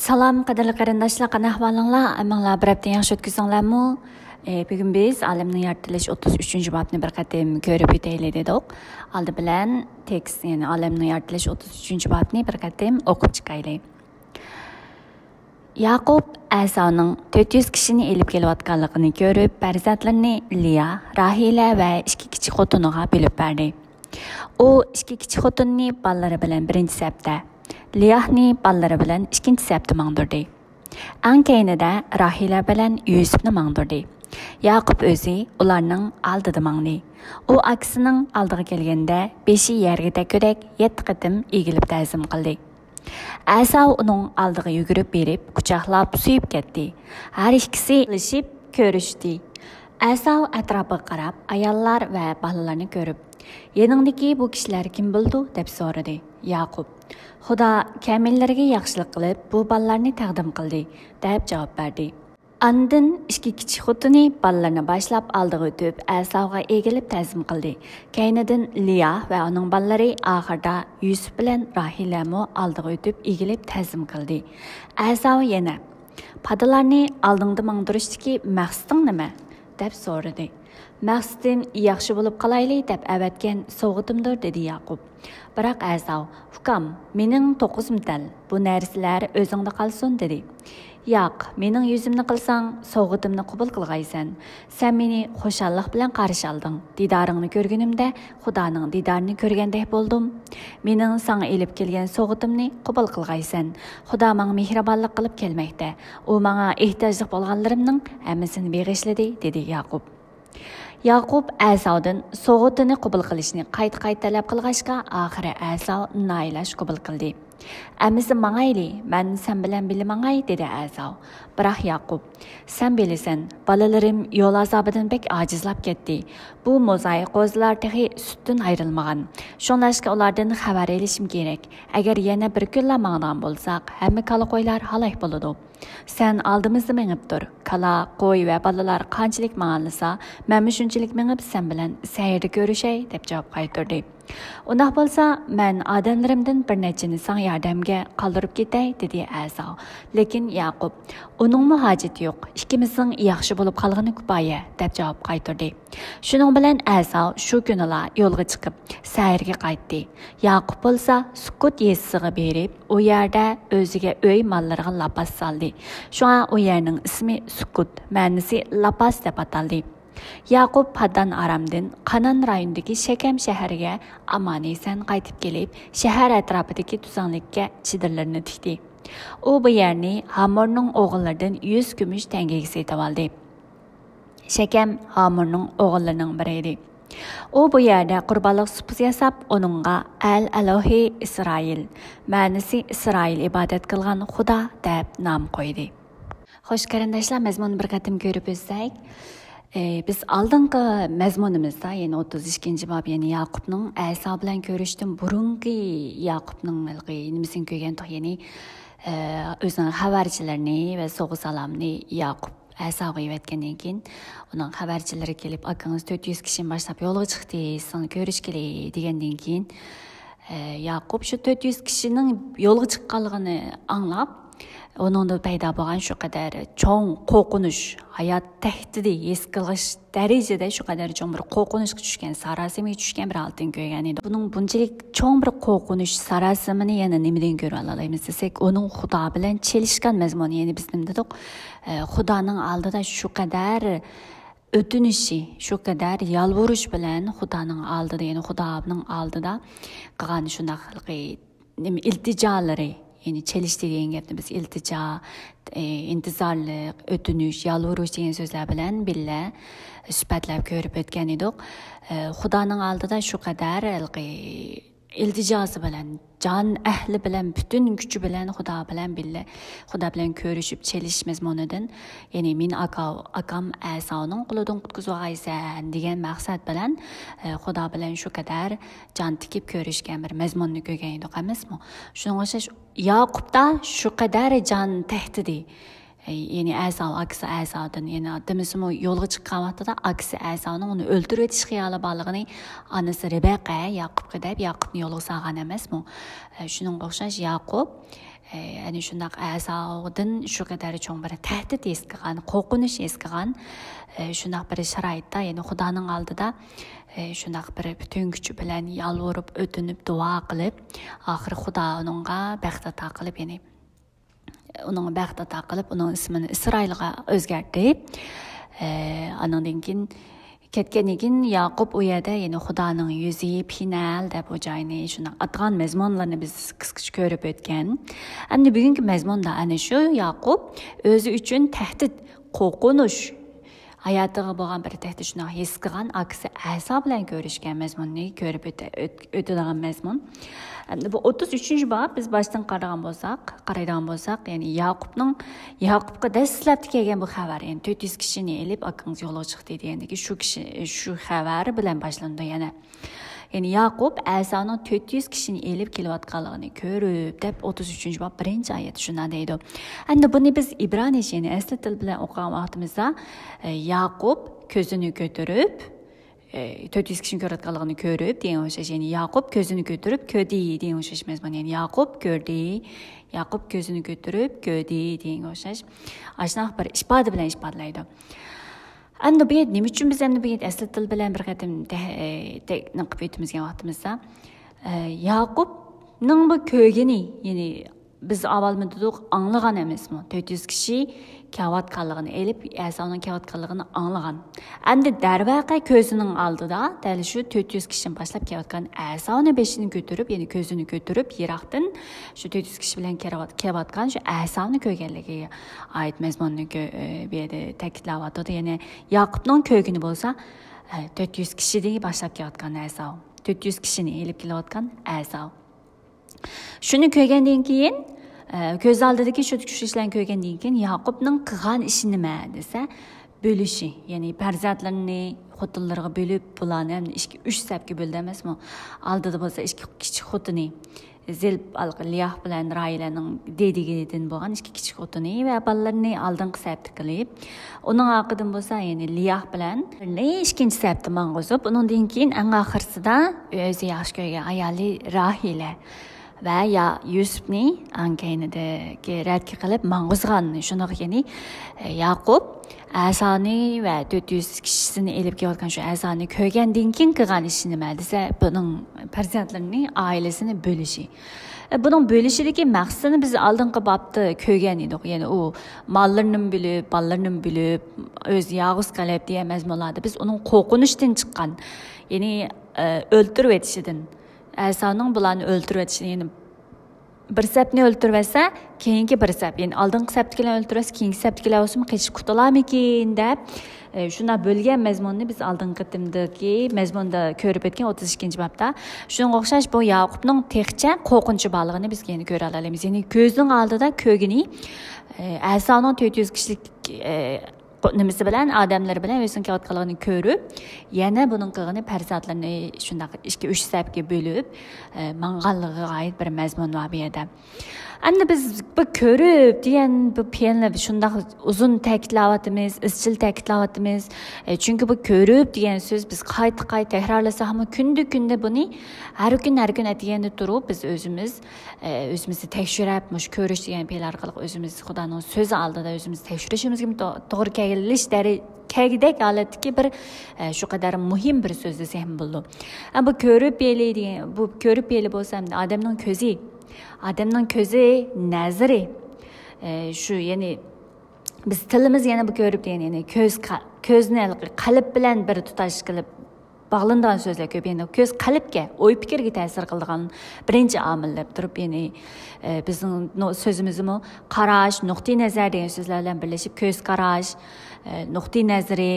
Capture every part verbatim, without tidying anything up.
سالام، قەدىرلىك قېرىنداشلار، قانداق ئەھۋالىڭلار؟ ھەممىڭلار بىر ھەپتە ياخشى ئۆتكۈزدۈڭلارمۇ؟ ئى، بۈگۈن بىز ئالەمنىڭ يارىتىلىش ئوتتۇز ئۈچىنچى بابنى بىر قېتىم كۆرۈپ ئۆتەيلى دېدۇق. ئالدى بىلەن تېكىست، يەنى ئالەمنىڭ يارىتىلىش ئوتتۇز ئۈچىنچى بابنى بىر قېتىم ئوقۇپ چىقايلى. ياقۇپ ئەساۋنىڭ تۆت يۈز كىشىنى ئېلىپ كېلىۋاتقانلىقىنى كۆرۈپ، پەرزەنتلىرىنى لىيا، راھىلە ۋە ئىككى كىچىك خوتۇنىغا بۆلۈپ بەردى. ئۇ ئىككى كىچىك خوتۇننى بالىلىرى بىلەن بىرىنچى سەپتە، لىياھنى بالىلىرى بىلەن ئىككىنچى سەپتە ماڭدۇردى. ئەڭ كەينىدە راھىلە بىلەن يۈسۈپنى ماڭدۇردى. ياقۇپ ئۆزى ئۇلارنىڭ ئالدىدا ماڭدى. ئۇ ئاكىسىنىڭ ئالدىغا كەلگەندە بېشى يەرگە تەگكۈدەك يەتتە قېتىم ئېگىلىپ تەزىم قىلدى. ئەساۋ ئۇنىڭ ئالدىغا يۈگۈرۈپ بېرىپ، قۇچاقلاپ سۆيۈپ كەتتى. ھەر ئىككىسى ئېلىشىپ كۆرۈشتى. ئەساۋ ئەتراپىغا قاراپ، ئاياللار ۋە بالىلارنى كۆرۈپ، «يېنىڭدىكى بۇ كىشىلەر كىم بولىدۇ؟» دەپ سورىدى. ياقۇپ، «خۇدا كامىللىرىگە ياخشىلىق قىلىپ، بۇ بالىلارنى تەقدىم قىلدى» دەپ جاۋاب بەردى. ئاندىن ئىككى كىچىك خوتۇنى بالىلىرىنى باشلاپ ئالدىغا ئۆتۈپ، ئەساۋغا ئېگىلىپ تەزىم قىلدى. كەينىدىن لىيا ۋە ئۇنىڭ بالىلىرى، ئاخىرىدا يۈسۈپ بىلەن راھىلەمۇ ئالدىغا ئۆتۈپ ئېگىلىپ تەزىم قىلدى. ئەساۋ يەنە، «پادىلارنى ئالدىڭدا ماڭدۇرۇشتىكى مەقسىتىڭ نېمە؟» دەپ سورىدى. «مەقسىتىم ياخشى بولۇپ قالايلى دەپ ئەۋەتكەن سوۋغىتىمدۇر» دېدى ياقۇپ. بىراق ئەساۋ، «ئۇكام، مېنىڭ توققۇزۇم تەل، بۇ نەرسىلەر ئۆزۈڭدە قالسۇن» دېدى. «ياق، مېنىڭ يۈزۈمنى قىلساڭ، سوۋغىتىمنى قوبۇل قىلغايسەن. سەن مېنى خۇشاللىق بىلەن قارشى ئالدىڭ. دىدارىڭنى كۆرگىنىمدە خۇدانىڭ دىدارىنى كۆرگەندەك بولدۇم. مېنىڭ ساڭا ئېلىپ كەلگەن سوۋغىتىمنى قوبۇل قىلغايسەن. خۇدا ماڭا مېھرىبانلىق قىلىپ كەلمەكتە. ئۇ ماڭا ئېھتىياجلىق بولغانلىرىمنىڭ ھەممىسىنى بېغىشلىدى» دېدى ياقۇپ. ياقۇپ ئەساۋدىن سوۋغىتىنى قوبۇل قىلىشنى قايتا-قايتا تەلەپ قىلغاچقا، ئاخىرى ئەساۋ نائىلاج قوبۇل قىلدى. «ئەمىسە ماڭايلى، مەن سەن بىلەن بىللە ماڭاي» دېدى ئەساۋ. بىراق ياقۇپ، «سەن بىلىسەن، بالىلىرىم يول ئازابىدىن بەك ئاجىزلاپ كەتتى. بۇ موزايىك قوزىلار تېخى سۈتتىن ئايرىلمىغان. شۇڭلاشقا ئۇلاردىن خەۋەر ئېلىشىم كېرەك. ئەگەر يەنە بىر كۈنلا ماڭىدىغان بولساق، ھەممە كالا-قويلار ھالاك بولىدۇ. سەن ئالدىمىزدا مېڭىپ تۇر. كالا، قوي ۋە بالىلار قانچىلىك ماڭالىسا، مەنمۇ شۇنچىلىك مېڭىپ سەن بىلەن سەھەردە كۆرۈشەي» دەپ جاۋاب قايتۇردى. «ئۇنداق بولسا، مەن ئادەملىرىمدىن بىر نەچچىنى ساڭا ياردەمگە قالدۇرۇپ كېتەي» دېدى ئەساۋ. لېكىن ياقۇپ، «ئۇنىڭمۇ ھاجىتى يوق، ئىككىمىزنىڭ ياخشى بولۇپ قالغىنى كۇپايە» دەپ جاۋاب قايتۇردى. شۇنىڭ بىلەن ئەساۋ شۇ كۈنىلا يولغا چىقىپ، سەھەرگە قايتتى. ياقۇپ بولسا سۇككۇت يېزىسىغا بېرىپ، ئۇ يەردە ئۆزىگە ئۆي، ماللىرىغا لاپاس سالدى. شۇڭا ئۇ يەرنىڭ ئىسمى سۇككۇت، مەنىسى لاپاس دەپ ئاتالدى. ياقۇپ پاددان ئارامدىن قانان رايونىدىكى شەكەم شەھىرىگە ئامان-ئېسەن قايتىپ كېلىپ، شەھەر ئەتراپىدىكى تۈزلەڭلىككە چېدىرلىرىنى تىكتى. ئۇ بۇ يەرنى ھامورنىڭ ئوغۇللىرىدىن يۈز كۈمۈش تەڭگىگە سېتىۋالدى. شەكەم ھامورنىڭ ئوغۇللىرىنىڭ بىرى ئىدى. ئۇ بۇ يەردە قۇربانلىق سۇپىسى ياساپ، ئۇنىڭغا ئەل ئەلوھى ئىسرائىل، مەنىسى ئىسرائىل ئىبادەت قىلغان خۇدا دەپ نام قويدى. خوش، قېرىنداشلار، مەزمۇننى بىر قېتىم كۆرۈپ ئۆتسەك، ئى، بىز ئالدىنقى مەزمۇنىمىزدا، يەنى ئوتتۇز ئىككىنچى باب، يەنى ياقۇپنىڭ ئەسا بىلەن كۆرۈشتىن بۇرۇنقى ياقۇپنىڭ ھېلىقى نېمىسىنى كۆرگەنتۇق، يەنى، ئى، ئۆزىنىڭ خەۋەرچىلىرىنى ۋە سوغا سالامنى ياقۇپ ئەساغا ئېۋەتكەندىن كېيىن، ئۇنىڭ خەۋەرچىلىرى كېلىپ، «ئاكىڭىز تۆت يۈز كىشىنى باشلاپ يولغا چىقتى، سىزنى كۆرۈشكىلى» دېگەندىن كېيىن، ئە، ياقۇپ شۇ تۆت يۈز كىشىنىڭ يولغا چىققانلىقىنى ئاڭلاپ، ئۇنىڭدا پەيدا بولغان شۇ قەدەر چوڭ قورقۇنچ، ھايات تەھدىتى ھېس قىلغۇچ دەرىجىدە شۇ قەدەر چوڭ بىر قورقۇنچقا چۈشكەن، ساراسىمىگە چۈشكەن بىر ھالەتتىن كۆرگەن ئىدى. بۇنىڭ بۇنچىلىك چوڭ بىر قورقۇنچ ساراسىمىنى يەنە نېمىدىن كۆرۈۋالالايمىز دېسەك، ئۇنىڭ خۇدا بىلەن چېلىشقان مەزمۇنى. يەنى بىز نېمە دېدۇق؟ ئە، خۇدانىڭ ئالدىدا شۇ قەدەر ئۆتۈنۈشى، شۇ قەدەر يالۋۇرۇش بىلەن خۇدانىڭ ئالدىدا، يەنى خۇدانىڭ ئالدىدا قىلغان شۇنداق ھېلىقى نېمە، ئىلتىجالىرى، يەنى چېلىش دېگەن گەپنى بىز ئىلتىجا، ئى، ئىنتىزارلىق، ئۆتۈنۈش، يالۋۇرۇش دېگەن سۆزلەر بىلەن بىللە سۈپەتلەپ كۆرۈپ ئۆتكەن ئىدۇق. ئى، خۇدانىڭ ئالدىدا شۇ قەدەر ھېلىقى ئىلتىجاسى بىلەن، جان ئەھلى بىلەن، پۈتۈن كۈچى بىلەن خۇدا بىلەن بىللە، خۇدا بىلەن كۆرۈشۈپ چېلىش مەزمۇنىدىن، يەنى «مېنى ئاكا-، ئاكام ئەساۋنىڭ قولىدىن قۇتقۇزۇۋالغايسەن» دېگەن مەقسەت بىلەن، ئى، خۇدا بىلەن شۇ قەدەر جان تىكىپ كۆرۈشكەن بىر مەزمۇننى كۆرگەن ئىدۇق ئەمەسمۇ؟ شۇنىڭغا ئوخشاش، ياقۇپتا شۇ قەدەر جان تەھدىتى، يەنى ئەساۋ، ئاكىسى ئەساۋدىن، يەنى دېمىسىمۇ يولغا چىققان ۋاقتىدا ئاكىسى ئەساۋنىڭ ئۇنى ئۆلتۈرۈۋېتىش خىيالى بارلىقىنى ئانىسى رېبېقا ياقۇپقا دەپ، ياقۇپنى يولغا سالغان ئەمەسمۇ؟ شۇنىڭغا ئوخشاش ياقۇپ ئەنە شۇنداق ئەسادىن شۇ قەدەر چوڭ بىر تەھدىت ھېس قىلغان، قورقۇنچ ھېس قىلغان، ئە، شۇنداق بىر شارائىتتا، يەنى خۇدانىڭ ئالدىدا، ئە، شۇنداق بىر پۈتۈن كۈچى بىلەن يالۋۇرۇپ، ئۆتۈنۈپ، دۇئا قىلىپ، ئاخىرى خۇدا ئۇنىڭغا بەخت ئاتا قىلىپ، يەنى ئۇنىڭغا بەخت ئاتا قىلىپ، ئۇنىڭ ئىسمىنى ئىسرائىلغا ئۆزگەرتتى. ئە، ئانىڭدىن كېيىن، كەتكەندىن كېيىن ياقۇپ ئۇ يەردە يەنە خۇدانىڭ يۈزى، پىنەل دەپ ئۇ جاينى شۇنداق ئاتىغان مەزمۇنلارنى بىز قىسقىچە كۆرۈپ ئۆتكەن. ئەمدى بۈگۈنكى مەزمۇندا ئەنە شۇ ياقۇپ ئۆزى ئۈچۈن تەھدىت، قورقۇنچ، ھاياتىغا بولغان بىر تەھدىت شۇنداق ھېس قىلغان ئاكىسى ئەسا بىلەن كۆرۈشكەن مەزمۇننى كۆرۈپ ئۆتە-، ئۆت-، ئۆتىدىغان مەزمۇن. ئەمدى بۇ ئوتتۇز ئۈچىنچى باب، بىز باشتىن قارىغان بولساق، قارايدىغان بولساق، يەنى ياقۇپنىڭ، ياقۇپقا دەسلەپتە كەلگەن بۇ خەۋەر، يەنى تۆت يۈز كىشىنى ئېلىپ ئاكىڭىز يولغا چىقتى دېگەندىكى شۇ كىشى، شۇ خەۋەر بىلەن باشلىنىدۇ يەنە. يەنى ياقۇپ ئەسانىڭ تۆت يۈز كىشىنى ئېلىپ كېلىۋاتقانلىقىنى كۆرۈپ، دەپ ئوتتۇز ئۈچىنچى باب بىرىنچى ئايەتتە شۇنداق دەيدۇ. ئەمدى بۇنى بىز ئىبرانىيچە، يەنى ئەسلى تىل بىلەن ئوقۇغان ۋاقتىمىزدا، ئە، ياقۇپ كۆزىنى كۆتۈرۈپ، ئە، تۆت يۈز كىشىنى كۆرۈۋاتقانلىقىنى كۆرۈپ دېگەن ئوخشاش، يەنى ياقۇپ كۆزىنى كۆتۈرۈپ كۆردى دېگەن ئوخشاش مەزمۇن، يەنى ياقۇپ كۆردى، ياقۇپ كۆزىنى كۆتۈرۈپ كۆردى دېگەن ئوخشاش. ئاشۇنداق بىر ئىپادە بىلەن ئىپادىلەيدۇ. ئەمدى بۇ يەردە نېمە ئۈچۈن بىز ئەمدى بۇ يەردە ئەسلى تىل بىلەن بىر قېتىم تە-، ئە، تەكىتنى قىلىپ ئۆتىمىزگەن ۋاقتىمىزدا، ئە، ياقۇپنىڭ بۇ كۆرگىنى، يەنى بىز ئاۋۋال مۇنداق ئاڭلىغان ئەمەسمۇ؟ تۆت يۈز كىشى كەۋاتقانلىقىنى، ئېلىپ ئەسانىڭ كەۋاتقانلىقىنى ئاڭلىغان. ئەمدى دەرۋەقە كۆزىنىڭ ئالدىدا دەل شۇ تۆت يۈز كىشىدىن باشلاپ كەۋاتقان ئەسانى بېشىنى كۆتۈرۈپ، يەنى كۆزىنى كۆتۈرۈپ، يىراقتىن شۇ تۆت يۈز كىشى بىلەن كەۋات-، كەۋاتقان شۇ ئەسانى كۆرگەنلىكىگە ئائىت مەزمۇننى كۆ-، ئە، بۇ يەردە تەكىتلەۋاتىدۇ. يەنى ياقۇپنىڭ كۆرگىنى بولسا، ئە، تۆت يۈز كىشىدىن باشلاپ كەۋاتقان ئەسا. تۆت يۈز كىشىنى ئېلىپ كېلىۋاتقان ئەسا. شۇنى كۆرگەندىن كېيىن، ئە، كۆز ئالدىدىكى شۇ چۈشلەرنى كۆرگەندىن كېيىن ياقۇپنىڭ قىلغان ئىشى نېمە دېسە، بۆلۈشى، يەنى پەرزەنتلىرىنى خوتۇنلىرىغا بۆلۈپ، بۇلارنى ھەم ئىككى، ئۈچ سەپكە بۆلدى ئەمەسمۇ؟ ئالدىدا بولسا ئىككى كىچىك خوتۇنى، زىلپ-، لىياھ بىلەن راھىلەنىڭ دېدىگىدىن بولغان ئىككى كىچىك خوتۇنى ۋە بالىلىرىنى ئالدىنقى سەپتە قىلىپ، ئۇنىڭ ئارقىدىن بولسا، يەنى لىياھ بىلەن ئىككىنچى سەپتە ماڭغۇزۇپ، ئۇنىڭدىن كېيىن ئەڭ ئاخىرسىدا ئۆزى ياخشى كۆرگەن ئايالى راھىلە ۋە يا-، يۈسۈپنى ئاڭ كەينىدىكى رەتكە قىلىپ ماڭغۇزغان. شۇنىڭغا يەنى، ئە، ياقۇپ ئەسانى ۋە تۆت يۈز كىشىسىنى ئېلىپ كېلىۋاتقان شۇ ئەسانى كۆرگەندىن كېيىن قىلغان ئىشى نېمە دېسە، بۇنىڭ پەرزەنتلىرىنى، ئائىلىسىنى بۆلۈشى. ئە، بۇنىڭ بۆلۈشىدىكى مەقسىتىنى بىز ئالدىنقى بابتا كۆرگەن ئىدۇق. يەنى ئۇ ماللىرىنىمۇ بۆلۈپ، بالىلىرىنىمۇ بۆلۈپ، ئۆزى يالغۇز قېلىپ دېگەن مەزمۇنلاردا بىز ئۇنىڭ قورقۇنچتىن چىققان، يەنى، ئە، ئۆلتۈرۈۋېتىشىدىن، ئەسانىڭ بۇلارنى ئۆلتۈرۈۋېتىشىدىن، يەنى بىر سەپنى ئۆلتۈرۈۋەتسە، كېيىنكى بىر سەپ، يەنى ئالدىنقى سەپتىكىلەرنى ئۆلتۈرۈۋەتسە، كېيىنكى سەپتىكىلەر بولسىمۇ قېچىپ قۇتۇلارمىكىن دەپ، ئە، شۇنداق بۆلگەن مەزمۇننى بىز ئالدىنقى قېتىمدىكى مەزمۇندا كۆرۈپ ئۆتكەن ئوتتۇز ئىككىنچى بابتا. شۇنىڭغا ئوخشاش بۇ ياقۇپنىڭ تېخىچە قورقۇنچى بارلىقىنى بىز يەنە كۆرەلەيمىز. يەنى كۆزىنىڭ ئالدىدا كۆرگىنى، ئە، ئەسانىڭ تۆت يۈز كىشىلىك، ئە، نېمىسى بىلەن، ئادەملىرى بىلەن ئۆزىنىڭ كېلىۋاتقانلىقىنى كۆرۈپ، يەنە بۇنىڭ قىلغىنى پەرزەنتلىرىنى شۇنداق ئىككى، ئۈچ سەپكە بۆلۈپ، ئە، ماڭغانلىقىغا ئائىت بىر مەزمۇن بار بۇ يەردە. ئەمدى بىز بۇ كۆرۈپ دېگەن بۇ پېئىلنى شۇنداق ئۇزۇن تەكىتلەۋاتىمىز، ئىزچىل تەكىتلەۋاتىمىز. ئە، چۈنكى بۇ كۆرۈپ دېگەن سۆز بىز قايتا-قايتا تەكرارلىساقمۇ، كۈندە-كۈندە بۇنى ھەر كۈن، ھەر كۈن ئەتىگەندە تۇرۇپ بىز ئۆزىمىز ئۆزىمىزنى تەكشۈرۈپ، مۇشۇ كۆرۈش دېگەن پېئىل ئارقىلىق ئۆزىمىز خۇدانىڭ سۆزى ئالدىدا ئۆزىمىزنى تەكشۈرۈشىمىزگە تو-، توغرا كەلگەنلىك دەرە-، كەلگۈدەك ھالەتتىكى بىر، ئە، شۇ قەدەر مۇھىم بىر سۆز دېسەم بولىدۇ. ئە، بۇ كۆرۈپ پېئىلى دېگەن، بۇ كۆرۈپ پېئىلى بولسا ئادەمنىڭ كۆزى، ئادەمنىڭ كۆزى، نەزىرى، ئە، شۇ، يەنى بىز تىلىمىز يەنە بۇ كۆرۈپ دېگەن، يەنى كۆز قا-، كۆزنى ھېلىقى قەلب بىلەن بىر تۇتاش قىلىپ باغلىنىدىغان سۆزلەر كۆپ. يەنى كۆز قەلبكە، ئوي پىكىرگە تەسىر قىلىدىغان بىرىنچى ئامىل دەپ تۇرۇپ، يەنى، ئە، بىزنىڭ نو-، سۆزىمىزمۇ قاراش، نۇقتىئى نەزەر دېگەن سۆزلەر بىلەن بىرلىشىپ، كۆز قاراش، ئە، نۇقتىئى نەزىرى،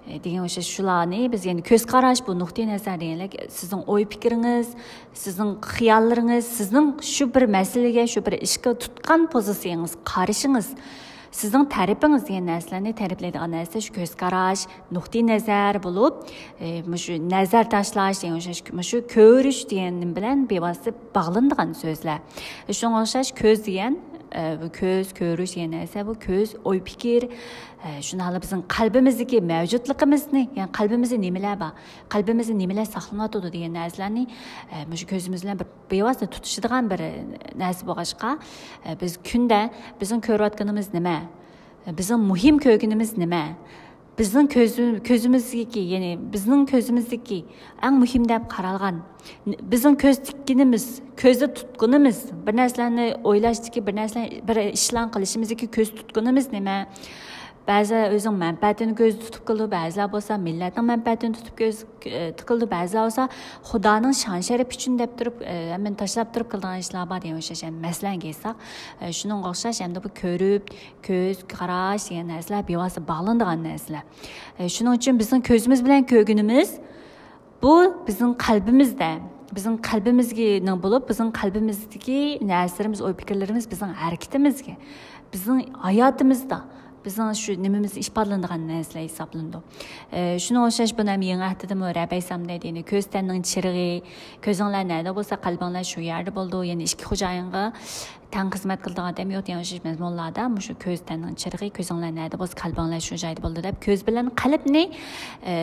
ئە، دېگەن ئوخشاش شۇلارنى بىز يەنى كۆز قاراش، بۇ نۇقتىئى نەزەر دېگەنلەر سىزنىڭ ئوي پىكرىڭىز، سىزنىڭ خىياللىرىڭىز، سىزنىڭ شۇ بىر مەسىلىگە، شۇ بىر ئىشقا تۇتقان پوزىتسىيىڭىز، قارىشىڭىز، سىزنىڭ تەرىپىڭىز دېگەن نەرسىلەرنى تەرىپلەيدىغان نەرسە شۇ كۆز قاراش، نۇقتىئى نەزەر بولۇپ، ئە، مۇشۇ نەزەر تاشلاش دېگەن ئوخشاش، مۇشۇ كۆرۈش دېگەن نېمە بىلەن بىۋاسىتە باغلىنىدىغان سۆزلەر. شۇنىڭغا ئوخشاش كۆز دېگەن ئە، بۇ كۆز، كۆرۈش دېگەن نەرسە، بۇ كۆز، ئوي، پىكىر، ئە، شۇنداقلا بىزنىڭ قەلبىمىزدىكى مەۋجۇتلۇقىمىزنى، يەنى قەلبىمىزدە نېمىلەر بار، قەلبىمىزدە نېمىلەر ساقلىنىۋاتىدۇ دېگەن نەرسىلەرنى، ئە، مۇشۇ كۆزىمىز بىلەن بىر بىۋاسىتە تۇتىشىدىغان بىر نەرسە بولغاچقا، ئە، بىز كۈندە بىزنىڭ كۆرۈۋاتقىنىمىز نېمە؟ بىزنىڭ مۇھىم كۆرگىنىمىز نېمە؟ بىزنىڭ كۆزى-، كۆزىمىزدىكى، يەنى بىزنىڭ كۆزىمىزدىكى ئەڭ مۇھىم دەپ قارالغان، بىزنىڭ كۆز تىككىنىمىز، كۆزدە تۇتقىنىمىز، بىر نەرسىلەرنى ئويلاشتىكى، بىر نەرسىلەر، بىر ئىشلارنى قىلىشىمىزدىكى كۆز تۇتقىنىمىز نېمە؟ بەزىلەر ئۆزىنىڭ مەنپەئەتىنى كۆزدە تۇتۇپ قىلىدۇ، بەزىلەر بولسا مىللەتنىڭ مەنپەئەتىنى تۇتۇپ كۆز، ئە، تۇتۇپ قىلىدۇ، بەزىلەر بولسا خۇدانىڭ شان شەرىپى ئۈچۈن دەپ تۇرۇپ، ئە، ھەممىنى تاشلاپ تۇرۇپ قىلىدىغان ئىشلار بار دېگەن ئوخشاش. يەنى مەسىلەنگە ئېيتساق، ئە، شۇنىڭغا ئوخشاش، ئەمدى بۇ كۆرۈپ، كۆز قاراش دېگەن نەرسىلەر بىۋاسىتە باغلىنىدىغان نەرسىلەر. ئە، شۇنىڭ ئۈچۈن بىزنىڭ كۆزىمىز بىلەن كۆرگىنىمىز، بۇ بىزنىڭ قەلبىمىزدە، بىزنىڭ قەلبىمىزنىڭ بولۇپ، بىزنىڭ قەلبىمىزدىكى نەرسىلىرىمىز، ئوي پىكىرلىرىمىز بىزنىڭ ھەرىكىتىمىزگە، بىزنىڭ ھاياتىمىزدا، بىزنىڭ شۇ نېمىمىزدە ئىپادىلىنىدىغان نەرسىلەر ھېسابلىنىدۇ. ئە، شۇنىڭغا ئوخشاش بۇنى ھەم يېڭى ئەھدىدىمۇ رەبەي سامدەيدى، يەنى كۆز تەننىڭ چىرىغى، كۆزۈڭلار نەدە بولسا قەلبىڭلار شۇ يەردە بولىدۇ، يەنى ئىككى خوجايىنغا تەڭ خىزمەت قىلىدىغان ئادەم يوق دېگەن ئوخشاش مەزمۇنلاردا مۇشۇ كۆز تەننىڭ چىرىغى، كۆزۈڭلار نەدە بولسا قەلبىڭلار شۇ جايدا بولىدۇ دەپ كۆز بىلەن قەلبنى، ئە،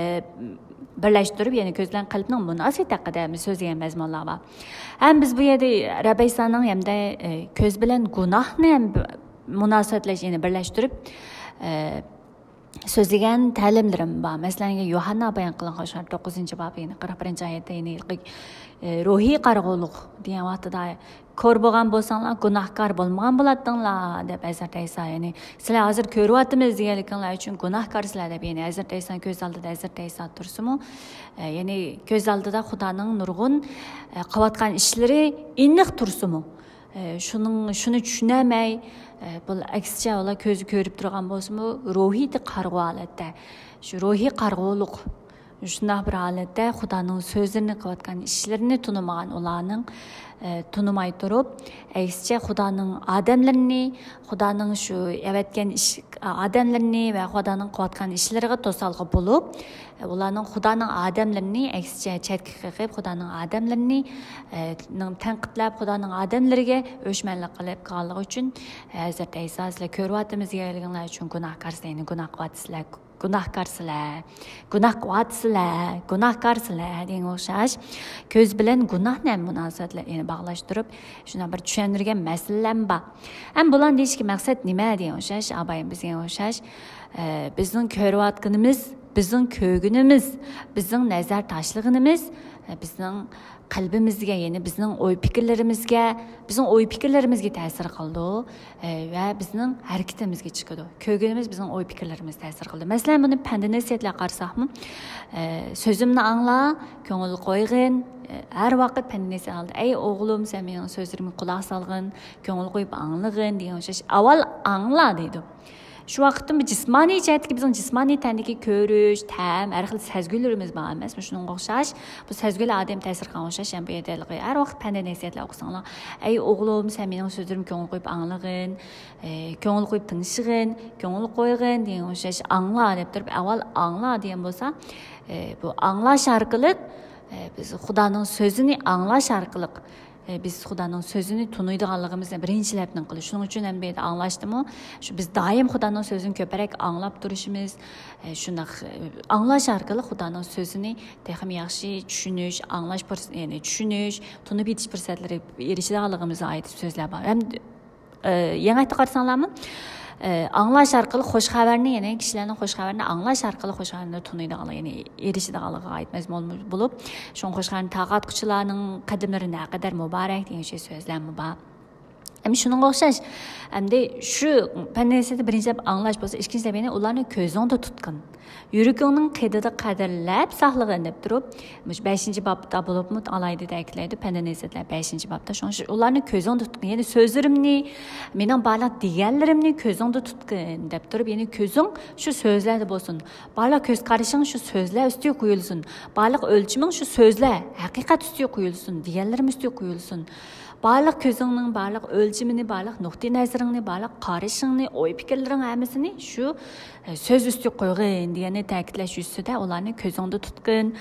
بىرلەشتۈرۈپ، يەنى كۆز بىلەن قەلبنىڭ مۇناسىۋىتى ھەققىدە سۆزلىگەن مەزمۇنلار بار. ھەم بىز بۇ يەردە رەبەيسانىڭ ھەمدە، ئە، كۆز بىلەن گۇناھنى ھەم مۇناسىۋەتلەش، يەنى بىرلەشتۈرۈپ، ئە، سۆزلىگەن تەلىملىرىم بار. مەسىلەن، يوھاننا بايان قىلغان شۇ توققۇزىنچى باب، يەنى قىرىق بىرىنچى ئايەتتە، يەنى ھېلىقى، ئە، روھىي قارىغۇلۇق دېگەن ۋاقتىدا، كور بولغان بولساڭلار، گۇناھكار بولمىغان بولاتتىڭلار، دەپ ھەزرىتى ئەيسا، يەنى سىلەر ھازىر كۆرۈۋاتىمىز دېگەنلىكىڭلار ئۈچۈن گۇناھكارسىلەر، دەپ، يەنى ھەزرىتى ئەيسانىڭ كۆز ئالدىدا ھەزرىتى ئەيسا تۇرسىمۇ، ئە، يەنى كۆز ئالدىدا خۇدانىڭ نۇرغۇن، ئە، قىلىۋاتقان ئىشلىرى ئېنىق تۇرسىمۇ، ئە، شۇنىڭ، شۇنى چۈشىنەلمەي، ئە، بۇ ئەكسىچە ئۇلار كۆزى كۆرۈپ تۇرغان بولسىمۇ، روھىيىتى قارىغۇ ھالەتتە، شۇ روھىي قارىغۇلۇق، شۇنداق بىر ھالەتتە خۇدانىڭ سۆزلىرىنى، قىلىۋاتقان ئىشلىرىنى تونۇمىغان ئۇلارنىڭ، ئە، تونۇماي تۇرۇپ، ئەكسىچە خۇدانىڭ ئادەملىرىنى، خۇدانىڭ شۇ ئەۋەتكەن ئىش، ئادەملىرىنى ۋە خۇدانىڭ قىلىۋاتقان ئىشلىرىغا توسالغۇ بولۇپ، ئۇلارنىڭ خۇدانىڭ ئادەملىرىنى ئەكسىچە چەتكە قېقىپ، خۇدانىڭ ئادەملىرىنى، ئە، نىڭ تەنقىدلەپ، خۇدانىڭ ئادەملىرىگە ئۆچمەنلىك قىلىپ قالغانلىقى ئۈچۈن، ھەزرىتى ئەيسا، سىلەر كۆرۈۋاتىمىز دېگەنلىكىڭلار ئۈچۈن گۇناھكارسىلەر، يەنى گۇناھ قىلىۋاتىسىلەر. گۇناھكارسىلەر، گۇناھ قىلىۋاتىسىلەر، گۇناھكارسىلەر دېگەنگە ئوخشاش. كۆز بىلەن گۇناھنى ھەم مۇناسىۋەتلەر، يەنى باغلاشتۇرۇپ، شۇنداق بىر چۈشەندۈرگەن مەسىلىلەرمۇ بار. ھەم بۇلارنى دېيىشكە مەقسەت نېمە دېگەن ئوخشاش، ئابايىمىز دېگەن ئوخشاش. ئە، بىزنىڭ كۆرۈۋاتقىنىمىز، بىزنىڭ كۆرگىنىمىز، بىزنىڭ نەزەر تاشلىغىنىمىز، ئە، بىزنىڭ قەلبىمىزگە، يەنى بىزنىڭ ئوي پىكىرلىرىمىزگە، بىزنىڭ ئوي پىكىرلىرىمىزگە تەسىر قىلىدۇ، ئە، ۋە بىزنىڭ ھەرىكىتىمىزگە چىقىدۇ. كۆرگىنىمىز بىزنىڭ ئوي پىكىرلىرىمىزگە تەسىر قىلىدۇ. مەسىلەن، بۇنى پەندى نەسىھەتلەرگە قارىساقمۇ، ئە، سۆزۈمنى ئاڭلا، كۆڭۈل قويغىن، ئە، ھەر ۋاقىت پەندى نەسىھەت ئالدى. ئەي ئوغلۇم، سەن مېنىڭ سۆزلىرىمگە قۇلاق سالغىن، كۆڭۈل قويۇپ ئاڭلىغىن دېگەن ئوخشاش. ئاۋۋال ئاڭلا دەيدۇ. شۇ ۋاقىتتا بۇ جىسمانىي جەھەتتىكى، بىزنىڭ جىسمانىي تەندىكى كۆرۈش، تەم، ھەر خىل سەزگۈلىرىمىز بار ئەمەسمۇ؟ شۇنىڭغا ئوخشاش، بۇ سەزگۈلەر ئادەم تەسىر قىلغان ئوخشاش. يەنى بۇ يەردە ھەر ۋاقىت پەندى نەسىھەتلەر ئوقۇساڭلار، ئەي ئوغلۇم، سەن مېنىڭ سۆزلىرىمگە كۆڭۈل قويۇپ ئاڭلىغىن، ئە، كۆڭۈل قويۇپ تىڭشىغىن، كۆڭۈل قويغىن دېگەن ئوخشاش. ئاڭلا دەپ تۇرۇپ، ئاۋۋال ئاڭلا دېگەن بولسا، ئە، بۇ ئاڭلاش ئارقىلىق، ئە، بىز خۇدانىڭ سۆزىنى ئاڭلاش ئارقىلىق، ئە، بىز خۇدانىڭ سۆزىنى تونۇيدىغانلىقىمىزنى بىرىنچى لەپنىڭ قىلىش. شۇنىڭ ئۈچۈن ھەم بۇ يەردە ئاڭلاشتىمۇ، شۇ بىز دائىم خۇدانىڭ سۆزىنى كۆپرەك ئاڭلاپ تۇرۇشىمىز، ئە، شۇنداق، ئە، ئاڭلاش ئارقىلىق خۇدانىڭ سۆزىنى تېخىمۇ ياخشى چۈشىنىش، ئاڭلاش پۇرس-، يەنى چۈشىنىش، تونۇپ يېتىش پۇرسەتلىرى ئېرىشىدىغانلىقىمىزغا ئائىت سۆزلەر بار. ھەم ئە، يېڭى ئەھدىگە قارىساڭلارمۇ، ئە، ئاڭلاش ئارقىلىق خۇش خەۋەرنى، يەنى كىشىلەرنىڭ خۇش خەۋەرنى ئاڭلاش ئارقىلىق خۇش خەۋەرنى تونۇيدىغانلىقى، يەنى ئېرىشىدىغانلىقىغا ئائىت مەزمۇن بولۇپ، شۇڭا خۇش خەۋەرنى تارقاتقۇچىلارنىڭ قەدىملىرى نەقەدەر مۇبارەك دېگەن شۇ سۆزلەرمۇ بار. ئەمدى شۇنىڭغا ئوخشاش، ئەمدى شۇ پەن نەسىھەتنى بىرىنچى دەپ ئاڭلاش بولسا، ئىككىنچى دەپ يەنە ئۇلارنى كۆزۈڭدە تۇتقىن. يۈرىكىڭنىڭ قېتىدا قەدىرلەپ ساقلىغىن دەپ تۇرۇپ، مۇشۇ بەشىنچى بابتا بولۇپمۇ ئالاھىدە تەكىتلەيدۇ، پەندى نەسىھەتلەر بەشىنچى بابتا. شۇڭا شۇ، ئۇلارنى كۆزۈڭدە تۇتقىن، يەنى سۆزلىرىمنى، مېنىڭ بارلىق دېگەنلىرىمنى كۆزۈڭدە تۇتقىن دەپ تۇرۇپ، يەنى كۆزۈڭ شۇ سۆزلەردە بولسۇن. بارلىق كۆز قارىشىڭ شۇ سۆزلەر ئۈستىگە قويۇلسۇن. بارلىق ئۆلچىمىڭ شۇ سۆزلەر، ھەقىقەت ئۈستىگە قويۇلسۇن، دېگەنلىرىم ئۈستىگە قويۇلسۇن. بارلىق كۆزۈڭنىڭ بارلىق ئۆلچىمىنى، بارلىق نۇقتىئى نەزىرىڭنى، بارلىق قارىشىڭنى، ئوي پىكىرلىرىڭ ھەممىسىنى شۇ، ئە، سۆز ئۈستىگە قويغىن دېگەننى تەكىتلەش يۈزىسىدە ئۇلارنى كۆزۈڭدە تۇتقىن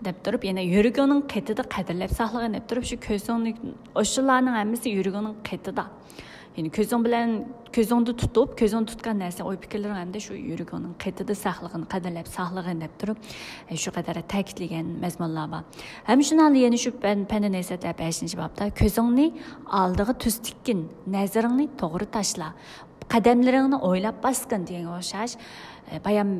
دەپ تۇرۇپ، يەنە يۈرىكىڭنىڭ قېتىدا قەدىرلەپ ساقلىغىن دەپ تۇرۇپ، شۇ كۆزۈڭنى، ئاشۇلارنىڭ ھەممىسى يۈرىكىڭنىڭ قېتىدا. يەنى كۆزۈڭ بىلەن، كۆزۈڭدە تۇتۇپ، كۆزۈڭدە تۇتقان نەرسە، ئوي پىكىرلىرىڭ ھەمدە شۇ يۈرىكىڭنىڭ قېتىدا ساقلىغىن، قەدىرلەپ ساقلىغىن دەپ تۇرۇپ، شۇ قەدەر تەكىتلىگەن مەزمۇنلار بار. ھەم شۇنىڭ يەنە شۇ پەن-، پەندى نەسىھەتلەر بەشىنچى بابتا، كۆزۈڭنى ئالدىغا تۈز تىككىن، نەزىرىڭنى توغرا تاشلا، قەدەملىرىڭنى ئويلاپ باسقىن دېگەنگە ئوخشاش، ئە، بايام،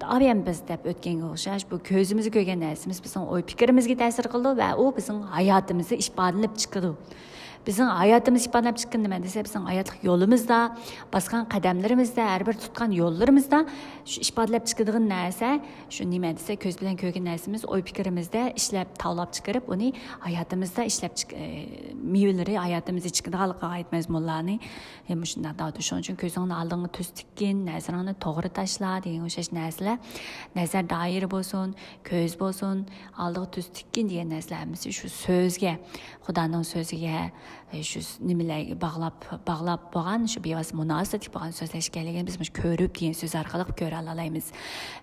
ئابىيام بىز دەپ ئۆتكەنگە ئوخشاش، بۇ كۆزىمىزگە كۆرگەن نەرسىمىز بىزنىڭ ئوي پىكرىمىزگە تەسىر قىلىدۇ ۋە ئۇ بىزنىڭ ھاياتىمىزدا ئىپادىلىنىپ چىقىدۇ. بىزنىڭ ھاياتىمىز ئىپادىلەپ چىققىنى نېمە دېسە، بىزنىڭ ھاياتلىق يولىمىزدا، باسقان قەدەملىرىمىزدە، ھەر بىر تۇتقان يوللىرىمىزدا شۇ ئىپادىلەپ چىقىدىغان نەرسە، شۇ نېمە دېسە، كۆز بىلەن كۆرگەن نەرسىمىز ئوي پىكرىمىزدە ئىشلەپ، تاۋلاپ چىقىرىپ، ئۇنى ھاياتىمىزدا ئىشلەپ چىق-، ئە، مېۋىلىرى ھاياتىمىزدا چىقىدىغانلىقىغا ئائىت مەزمۇنلارنى، ئە، مۇشۇنداق دەۋاتىدۇ. شۇنىڭ ئۈچۈن كۆزۈڭنى ئالدىڭغا تۈز تىككىن، نەزىرىڭنى توغرا تاشلا دېگەن ئوخشاش نەرسىلەر، نەزەر دائىرە بولسۇن، كۆز بولسۇن، ئالدىغا تۈز تىككىن دېگەن نەرسىلەر ھەممىسى شۇ سۆزگە، خۇدانىڭ سۆزىگە، ئە، شۇ نېمىلەرگە باغلاپ، باغلاپ بولغان، شۇ بىۋاسىتە مۇناسىۋەتلىك بولغان سۆزلەش ئىكەنلىكىنى بىز مۇشۇ كۆرۈپ دېگەن سۆز ئارقىلىق كۆرەلەيمىز.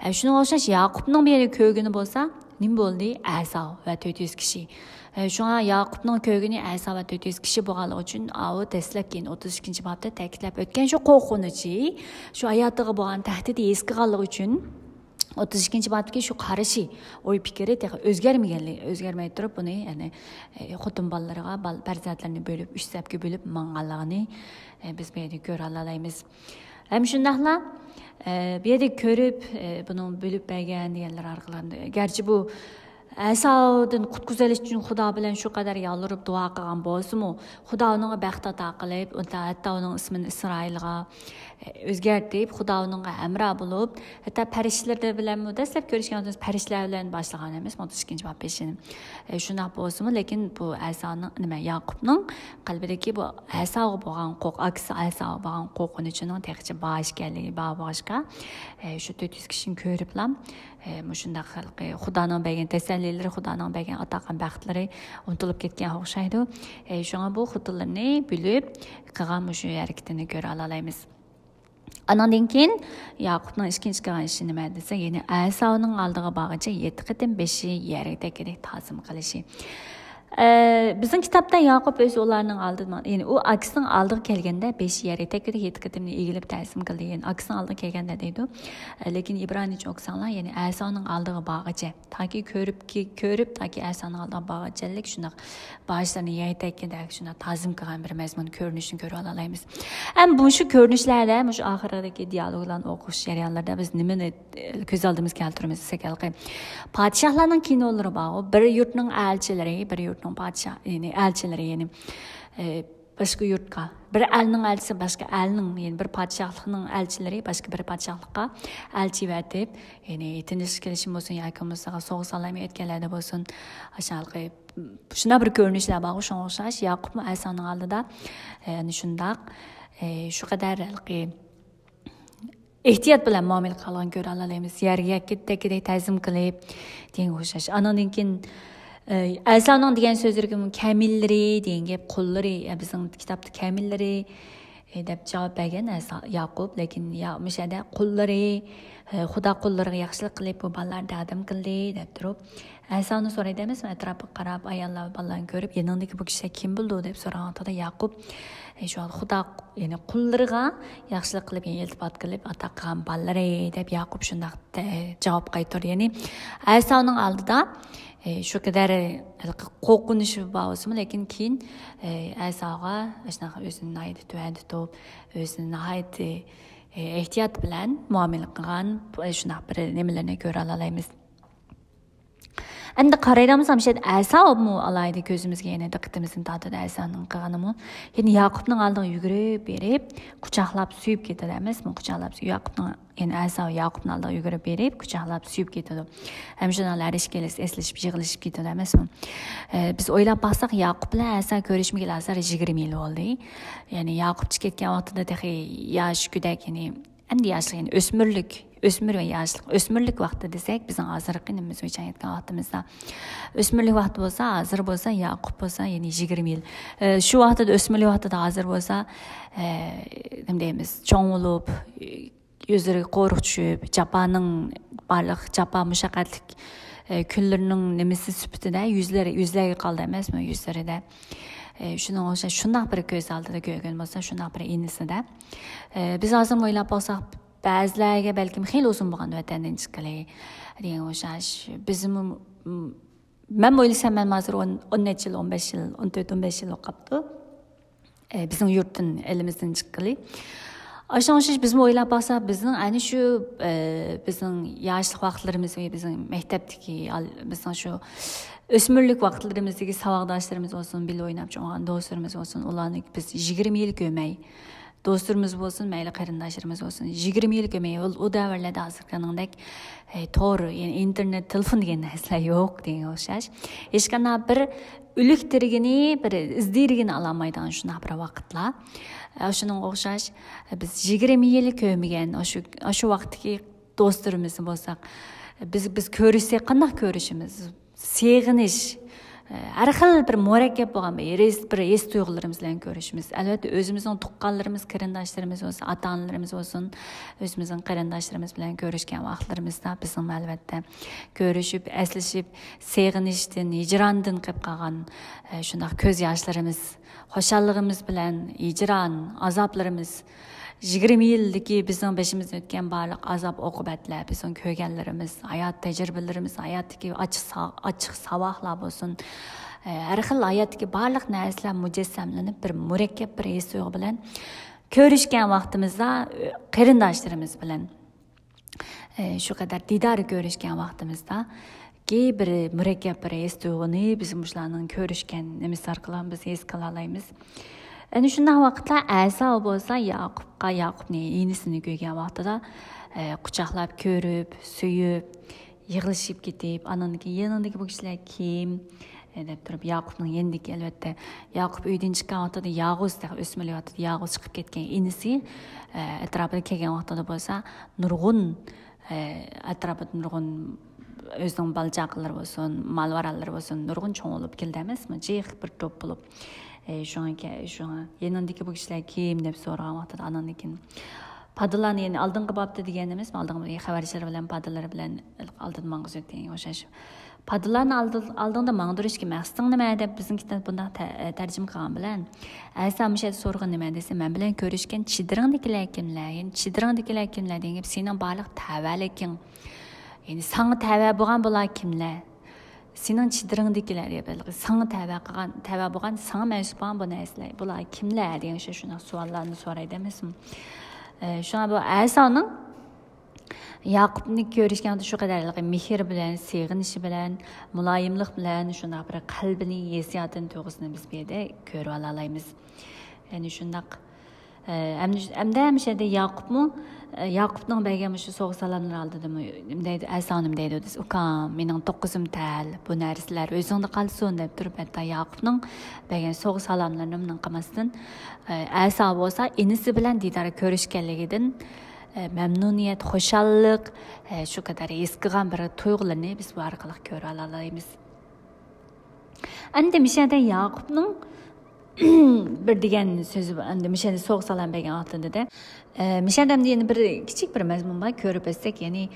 ئە، شۇنىڭغا ئوخشاش ياقۇپنىڭ بۇ يەردە كۆرگىنى بولسا نېمە بولدى؟ ئەساۋ ۋە تۆت يۈز كىشى. ئە، شۇڭا ياقۇپنىڭ كۆرگىنى ئەساۋ ۋە تۆت يۈز كىشى بولغانلىقى ئۈچۈن، ئاۋۇ دەسلەپكى ئوتتۇز ئىككىنچى بابتا تەكىتلەپ ئۆتكەن شۇ قورقۇنچى، شۇ ھاياتىغا بولغان تەھدىتى ھېس قىلغانلىقى ئۈچۈن، ئوتتۇز ئىككىنچى بابتىكى شۇ قارىشى، ئوي پىكرى تېخى ئۆزگەرمىگەنلىكى، ئۆزگەرمەي تۇرۇپ، بۇنى، يەنى، ئە، خوتۇن بالىلىرىغا بال-، پەرزەنتلىرىنى بۆلۈپ، ئۈچ سەپكە بۆلۈپ ماڭغانلىقىنى، ئە، بىز بۇ يەردە كۆرەلەيمىز. ھەم شۇنداقلا، ئە، بۇ يەردە كۆرۈپ، ئە، بۇنىڭ بۆلۈپ بەرگەن دېگەنلەر ئارقىلىق، گەرچە بۇ ئەساۋدىن قۇتقۇزۇۋېلىش ئۈچۈن خۇدا بىلەن شۇ قەدەر يالۋۇرۇپ دۇئا قىلغان بولسىمۇ، خۇدا ئۇنىڭغا بەخت ئاتا قىلىپ، ھەتتا ئۇنىڭ ئىسمىنى ئىسرائىلغا، ئۆزگەرتىپ، خۇدا ئۇنىڭغا ھەمراھ بولۇپ، ھەتتا پەرىشتىلەر بىلەنمۇ، دەسلەپ كۆرۈشكەن پەرىشتىلەر بىلەن باشلىغان ئەمەس، ئوتتۇز ئىككىنچى باب بېشىنى. ئە، شۇنداق بولسىمۇ، لېكىن بۇ ئەساۋنىڭ، نېمە، ياقۇپنىڭ قەلبىدىكى بۇ ئەساۋغا بولغان قورق-، ئاكىسى ئەساۋغا بولغان قورقۇنچىنىڭ تېخىچە بار ئىكەنلىكى بار بولغاچقا، ئە، شۇ تۆت يۈز كىشىنى كۆرۈپلا، ئە، مۇشۇنداق خەلقى خۇدانىڭ بەرگەن تەسەللىلىرى، خۇدانىڭ بەرگەن ئاتا قىلغان بەختلىرى ئۇنتۇلۇپ كەتكەن ئوخشايدۇ. ئە، شۇڭا بۇ خوتۇنلىرىنى بۆلۈپ قىلغان مۇشۇ ھەرىكىتىنى كۆرەلەيمىز. ئانىڭدىن كېيىن ياقۇپنىڭ ئىككىنچى قىلغان ئىشى نېمە دېسە، يەنى ئەساۋنىڭ ئالدىغا بارغىچە يەتتە قېتىم بېشى يەرگە تەگكۈدەك تازىم قىلىشى. ئە، بىزنىڭ كىتابتا ياقۇپ ئۆزى ئۇلارنىڭ ئالدىدا، يەنى ئۇ ئاكىسىنىڭ ئالدىغا كەلگەندە بېشى يەرگە تەگكۈدەك يەتتە قېتىمنى ئېگىلىپ تازىم قىلدى. يەنى ئاكىسىنىڭ ئالدىغا كەلگەندە دەيدۇ. ئە، لېكىن ئىبرانىيچە ئوقۇساڭلار، يەنى ئەساۋنىڭ ئالدىغا بارغىچە، تاكى كۆرۈپ، كۆرۈپ، تاكى ئەساۋنىڭ ئالدىغا بارغىچەلىك شۇنداق باشلىرىنى يەرگە تەگكۈدەك شۇنداق تازىم قىلغان بىر مەزمۇن كۆرۈنۈشىنى كۆرۈۋالالايمىز. ئەمما مۇشۇ كۆرۈنۈشلەردە، مۇشۇ ئاخىرىدىكى دىيالوگلارنى ئوقۇش جەريانلىرىدا بىز نېمىنى، ئە، كۆز ئالدىمىزغا كەلتۈرىمىز دېسەك، ھېلىقى پادىشاھلارنىڭ كىنولىرى بارغۇ، بىر يۇرتنىڭ ئەلچىلىرى، بىر يۇرتنىڭ پادىشاھ، يەنى ئەلچىلىرى، يەنى، ئە، باشقا يۇرتقا، بىر ئەلنىڭ ئەلچىسى باشقا ئەلنىڭ، يەنى بىر پادىشاھلىقنىڭ ئەلچىلىرى باشقا بىر پادىشاھلىققا ئەلچى ئەۋەتىپ، يەنى تىنچلىق كېلىشىم بولسۇن ياكى بولمىسا سوغۇق سالام ئېيتكەنلەردە بولسۇن، ئاشۇنداق شۇنداق بىر كۆرۈنۈشلەر بارغۇ، شۇڭا ئوخشاش ياقۇپمۇ ئەساۋنىڭ ئالدىدا، ئە، شۇنداق، ئە، شۇ قەدەر ھېلىقى ئېھتىيات بىلەن مۇئامىلە قىلغان كۆرەلەيمىز. يەرگە يەتكۈدەك تەزىم قىلىپ دېگەنگە ئوخشاش. ئانىڭدىن كېيىن، ئە، ئەساۋنىڭ دېگەن سۆزلىرىگە كەمىنلىرى دېگەن گەپ، قۇللىرى، يا بىزنىڭ كىتابتا كەمىنلىرى، ئە، دەپ جاۋاب بەرگەن ئەسا-، ياقۇپ. لېكىن يا-، مۇشۇ يەردە قۇللىرى، ئە، خۇدا قۇللىرىغا ياخشىلىق قىلىپ، بۇ بالىلارنى تەقدىم قىلدى دەپ تۇرۇپ، ئەساۋنى سورايدۇ ئەمەسمۇ، ئەتراپقا قاراپ، ئاياللار ۋە بالىلارنى كۆرۈپ، يېنىڭدىكى بۇ كىشىلەر كىم بولىدۇ دەپ سورىغان ۋاقتىدا ياقۇپ، ئە، شۇ خۇدا، يەنى قۇللىرىغا ياخشىلىق قىلىپ، يەنى ئىلتىپات قىلىپ، ئاتا قىلغان بالىلىرى دەپ ياقۇپ شۇنداق، ئە، جاۋاب قايتۇردى. يەنى ئەساۋنىڭ ئالدىدا، ئە، شۇ قەدەر ھېلىقى قورقۇنچى بار بولسىمۇ، لېكىن كېيىن، ئە، ئەساۋغا ئاشۇنداق ئۆزىنى ناھايىتى تۆۋەن تۇتۇپ، ئۆزىنى ناھايىتى، ئە، ئېھتىيات بىلەن مۇئامىلە قىلغان، ئە، شۇنداق بىر نېمىلەرنى كۆرەلەيمىز. ئەمدى قارايدىغان بولسام، شۇ يەردە ئەساۋمۇ ئالاھىدە كۆزىمىزگە يەنە دىققىتىمىزنى تارتىدۇ، ئەساۋنىڭ قىلغىنىمۇ. يەنە ياقۇپنىڭ ئالدىغا يۈگۈرۈپ بېرىپ، قۇچاقلاپ سۆيۈپ كېتىدۇ ئەمەسمۇ؟ قۇچاقلاپ سۆيۈپ، ياقۇپنىڭ، يەنە ئەساۋ ياقۇپنىڭ ئالدىغا يۈگۈرۈپ بېرىپ، قۇچاقلاپ سۆيۈپ كېتىدۇ. ھەم شۇنداقلا ھەر ئىككىلىسى ئەسلىشىپ، يىغلىشىپ كېتىدۇ ئەمەسمۇ؟ ئە، بىز ئويلاپ باقساق، ياقۇپ بىلەن ئەساۋ كۆرۈشمىگىلى ھازىر يىگىرمە يىل بولدى. يەنى ياقۇپچە كەتكەن ۋاقتىدا تېخى ياش گۈدەك، يەنى ئەمدى ياشلىق، يەنى ئۆسمۈرلۈك، ئۆسمۈر ۋە ياشلىق، ئۆسمۈرلۈك ۋاقتى دېسەك، بىزنىڭ ھازىرقى نېمىمىز بويىچە ئېيتقان ۋاقتىمىزدا، ئۆسمۈرلۈك ۋاقتى بولسا، ھازىر بولسا، ياقۇپ بولسا، يەنى يىگىرمە يىل. ئە، شۇ ۋاقتىدا، ئۆسمۈرلۈك ۋاقتىدا ھازىر بولسا، ئە، نېمە دەيمىز، چوڭ بولۇپ، يۈزلىرىگە قورۇق چۈشۈپ، جاپانىڭ بارلىق جاپا مۇشەققەتلىك، ئە، كۈنلىرىنىڭ نېمىسى سۈپىتىدە يۈزلىرى، يۈزلەرگە قالدى ئەمەسمۇ، يۈزلىرىدە. ئە، شۇنىڭغا ئوخشاش شۇنداق بىر كۆز ئالدىدا كۆرگەن بولسا، شۇنداق بىر ئىنىسىدە. ئە، بىز ھازىرمۇ ئويلاپ باقساق، بەزىلەرگە بەلكىم خېلى ئۇزۇن بولغان ۋەتەندىن چىققىلى دېگەن ئوخشاش. بىزمۇ، م-، مەنمۇ ئويلىسام، مەن ھازىر ئون، ئون نەچچە يىل، ئون بەش يىل، ئون تۆت، ئون بەش يىل بولۇپ قاپتۇ. ئە، بىزنىڭ يۇرتتىن، ئېلىمىزدىن چىققىلى. ئاشۇنىڭغا ئوخشاش بىزمۇ ئويلاپ باقساق، بىزنىڭ ئەنە شۇ، ئە، بىزنىڭ ياشلىق ۋاقىتلىرىمىز ۋە بىزنىڭ مەكتەپتىكى، ئال-، بىزنىڭ شۇ ئۆسمۈرلۈك ۋاقىتلىرىمىزدىكى ساۋاقداشلىرىمىز بولسۇن، بىللە ئويناپ چوڭىغان دوستلىرىمىز بولسۇن، ئۇلارنى بىز يىگىرمە يىل كۆرمەي، دوستلىرىمىز بولسۇن، مەيلى قېرىنداشلىرىمىز بولسۇن، يىگىرمە يىل كۆرمەي، ئۇ، ئۇ دەۋرلەردە ھازىرقىنىڭدەك، ئە، تور، يەنى ئىنتېرنېت، تېلېفون دېگەن نەرسىلەر يوق دېگەنگە ئوخشاش. ھېچقانداق بىر ئۆلۈك تىرىگىنى، بىر ئىز دېرىگىنى ئالالمايدىغان شۇنداق بىر ۋاقىتلار. ئە، شۇنىڭغا ئوخشاش، بىز يىگىرمە يىل كۆرمىگەن، ئاشۇ، ئاشۇ ۋاقىتتىكى دوستلىرىمىزنى بولساق، بىز، بىز كۆرۈشسەك، قانداق كۆرۈشىمىز؟ سېغىنىش، ھەر خىل بىر مۇرەككەپ بولغان بىر ھېس، بىر ھېس تۇيغۇلىرىمىز بىلەن كۆرۈشىمىز. ئەلۋەتتە، ئۆزىمىزنىڭ تۇغقانلىرىمىز، قېرىنداشلىرىمىز بولسا، ئاتا-ئانىلىرىمىز بولسۇن، ئۆزىمىزنىڭ قېرىنداشلىرىمىز بىلەن كۆرۈشكەن ۋاقىتلىرىمىزدا بىزنىڭ، ئەلۋەتتە، كۆرۈشۈپ، ئەسلىشىپ، سېغىنىشتىن، ھىجراندىن قېلىپ قالغان، ئە، شۇنداق كۆز ياشلىرىمىز، خۇشاللىقىمىز بىلەن ھىجران، ئازابلىرىمىز، يىگىرمە يىلدىكى بىزنىڭ بېشىمىزدىن ئۆتكەن بارلىق ئازاب-ئوقۇبەتلەر، بىزنىڭ كۆرگەنلىرىمىز، ھايات تەجرىبىلىرىمىز، ھاياتتىكى ئاچچىق سا-، ئاچچىق ساۋاقلار بولسۇن، ئە، ھەر خىل ھاياتتىكى بارلىق نەرسىلەر مۇجەسسەملىنىپ، بىر مۇرەككەپ بىر ھېس تۇيغۇ بىلەن كۆرۈشكەن ۋاقتىمىزدا، ئە، قېرىنداشلىرىمىز بىلەن، ئە، شۇ قەدەر دىدار كۆرۈشكەن ۋاقتىمىزدا، كى بىر مۇرەككەپ بىر ھېس تۇيغۇنى بىز مۇشۇلارنىڭ كۆرۈشكەن نېمىسى ئارقىلىق بىز ھېس قىلالايمىز. ئەنە شۇنداق ۋاقىتتا ئەسا بولسا ياقۇپقا، ياقۇپنى، ئىنىسىنى كۆرگەن ۋاقتىدا، ئە، قۇچاقلاپ كۆرۈپ، سۆيۈپ، يىغلىشىپ كېتىپ، ئانىڭدىن كېيىن يېنىڭدىكى بۇ كىشىلەر كىم؟ ئە، دەپ تۇرۇپ، ياقۇپنىڭ يېنىدىكى، ئەلۋەتتە، ياقۇپ ئۆيدىن چىققان ۋاقتىدا يالغۇز، تېخى ئۆسمۈرلۈك ۋاقتىدا يالغۇز چىقىپ كەتكەن ئىنىسى، ئە، ئەتراپىدا كەلگەن ۋاقتىدا بولسا، نۇرغۇن، ئە، ئەتراپىدا نۇرغۇن ئۆزىنىڭ بالا-چاقىلىرى بولسۇن، مال-مارانلىرى بولسۇن، نۇرغۇن چوڭ بولۇپ كېلىدۇ ئەمەسمۇ؟ جىق بىر توپ بولۇپ. ئە، شۇڭا كە-، شۇڭا يېنىڭدىكى بۇ كىشىلەر كىم دەپ سورىغان ۋاقتىدا ئانىڭدىن كېيىن، پادىلارنى، يەنى ئالدىنقى بابتا دېگەن ئەمەسمۇ؟ ئالدىنقى خەۋەرچىلەر بىلەن، پادىلىرى بىلەن ئالدىدا ماڭغۇزۇپ دېگەن ئوخشاش. پادىلارنى ئالدى-، ئالدىڭدا ماڭدۇرۇشتىكى مەقسىتىڭ نېمە دەپ بىزنىڭ كىتاب بۇنداق تە-، تەرجىمە قىلغان بىلەن، ئەسا مۇشۇ يەردە سورىغىنى نېمە دېسە، مەن بىلەن كۆرۈشكەن چېدىرىڭدىكىلەر كىملەر؟ يەنى چېدىرىڭدىكىلەر كىملەر دېگەن گەپ سېنىڭ بارلىق تەۋەلىكىڭ. يەنى ساڭا تەۋە بولغان بۇلار كىملەر؟ سېنىڭ چېدىرىڭدىكىلەر دەپ، ساڭا تەۋە قىلغان، تەۋە بولغان، ساڭا مەنسۇپ بولغان بۇ نەرسىلەر، بۇلار كىملەر دېگەن شۇ، شۇنداق سوئاللارنى سورايدۇ ئەمەسمۇ؟ ئە، شۇڭا بۇ ئەسانىڭ ياقۇپنى كۆرۈشكەندە شۇ قەدەرلىك مېھىر بىلەن، سېغىنىشى بىلەن، مۇلايىملىق بىلەن شۇنداق بىر قەلبىنى، ھېسسىياتىنى، تۇيغۇسىنى بىز بۇ يەردە كۆرۈۋالالايمىز. يەنى شۇنداق، ئە، ئەمدى، ئەمدى ھەمىشە ياقۇپمۇ، ئە، ياقۇپنىڭ بەرگەن مۇشۇ سوغا سالاملىرى ئالدىدىمۇ نېمە دەيدۇ، ئەسانىم دەيدۇ، دېسە، ئۇكام، مېنىڭ توققۇزۇم تەل، بۇ نەرسىلەر ئۆزۈڭدە قالسۇن دەپ تۇرۇپ، ھەتتا ياقۇپنىڭ بەرگەن سوغا سالاملىرىنى مۇنىڭ قىلماستىن، ئە، ئەسا بولسا ئىنىسى بىلەن دىدار كۆرۈشكەنلىكىدىن، ئە، مەمنۇنىيەت، خۇشاللىق، ئە، شۇ قەدەر ھېس قىلغان بىر تۇيغۇلىرىنى بىز بۇ ئارقىلىق كۆرۈۋالالايمىز. ئەمدى مىشەدە ياقۇپنىڭ بىر دېگەن سۆزى بار. ئەمدى مىشەدە سوغا سالام بەرگەن ۋاقتىدا، ئە، مىشەدە ئەمدى يەنە بىر كىچىك بىر مەزمۇن بار، كۆرۈپ ئۆتسەك، يەنى،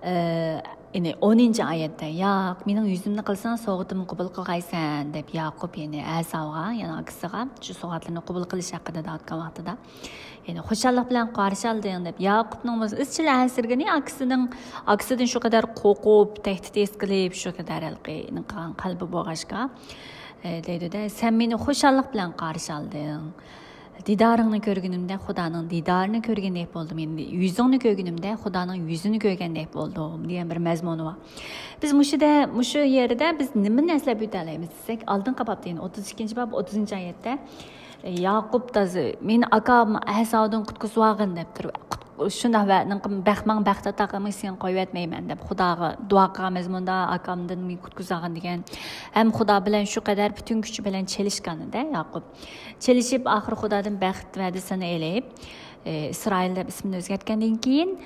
ئە، يەنى ئونىنچى ئايەتتە، ياق، مېنىڭ يۈزۈمنى قىلساڭ، سوغىتىمنى قوبۇل قىلغايسەن، دەپ ياقۇپ، يەنى ئەساۋغا، يەنى ئاكىسىغا شۇ سوغاتلىرىنى قوبۇل قىلىش ھەققىدە دەۋاتقان ۋاقتىدا، يەنى خۇشاللىق بىلەن قارشى ئالدىڭ، دەپ ياقۇپنىڭ بولسا ئىزچىل ئەنسىرىگىنى، ئاكىسىنىڭ، ئاكىسىدىن شۇ قەدەر قورقۇپ، تەھدىت ھېس قىلىپ، شۇ قەدەر ھېلىقى قىلغان قەلبى بولغاچقا، ئە، دەيدۇ-دە، سەن مېنى خۇشاللىق بىلەن قارشى ئالدىڭ. دىدارىڭنى كۆرگىنىمدە خۇدانىڭ دىدارىنى كۆرگەندەك بولدۇم. يەنى يۈزۈڭنى كۆرگىنىمدە خۇدانىڭ يۈزىنى كۆرگەندەك بولدۇم، دېگەن بىر مەزمۇنى بار. بىز مۇشۇدە، مۇشۇ يەردە بىز نېمىنى ئەسلەپ ئۆتەلەيمىز دېسەك، ئالدىنقى بابتا، يەنى ئوتتۇز ئىككىنچى باب، ئوتتۇزىنچى ئايەتتە، ياقۇپ تازا، مېنى ئاكام ئەساۋدىن قۇتقۇزۇۋالغىن دەپ تۇرۇپ، قۇت-، شۇنداق ۋە بەخت ماڭا بەخت ئاتا قىلمىسا سېنى قويۇۋەتمەيمەن دەپ خۇداغا دۇئا قىلغان مەزمۇندا، ئاكامدىن مېنى قۇتقۇزۇۋالغىن دېگەن. ھەم خۇدا بىلەن شۇ قەدەر پۈتۈن كۈچى بىلەن چېلىشقانىدە ياقۇپ. چېلىشىپ، ئاخىرى خۇدادىن بەخت ۋەدىسىنى ئېلىپ، ئى، ئىسرائىل دەپ ئىسمىنى ئۆزگەرتكەندىن كېيىن،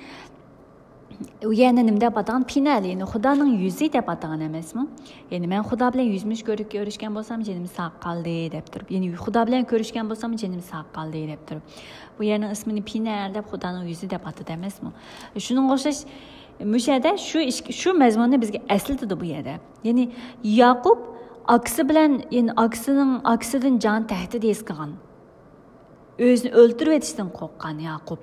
ئۇ يەنە نېمە دەپ ئاتىغان؟ پىنەل، يەنى خۇدانىڭ يۈزى دەپ ئاتىغان ئەمەسمۇ؟ يەنى مەن خۇدا بىلەن يۈزمۇ يۈز كۆرۈپ كۆرۈشكەن بولسام، جېنىم ساق قالدى دەپ تۇرۇپ. يەنى خۇدا بىلەن كۆرۈشكەن بولسام، جېنىم ساق قالدى دەپ تۇرۇپ. بۇ يەرنىڭ ئىسمىنى پىنەل دەپ خۇدانىڭ يۈزى دەپ ئاتىدى ئەمەسمۇ؟ شۇنىڭغا ئوخشاش، مۇشۇ يەردە شۇ ئىش، شۇ مەزمۇننى بىزگە ئەسلىتىدۇ بۇ يەردە. يەنى ياقۇپ ئاكىسى بىلەن، يەنى ئاكىسىنىڭ، ئاكىسىدىن جان تەھدىتى ھېس قىلغان. ئۆزىنى ئۆلتۈرۈۋېتىشتىن قورققان ياقۇپ.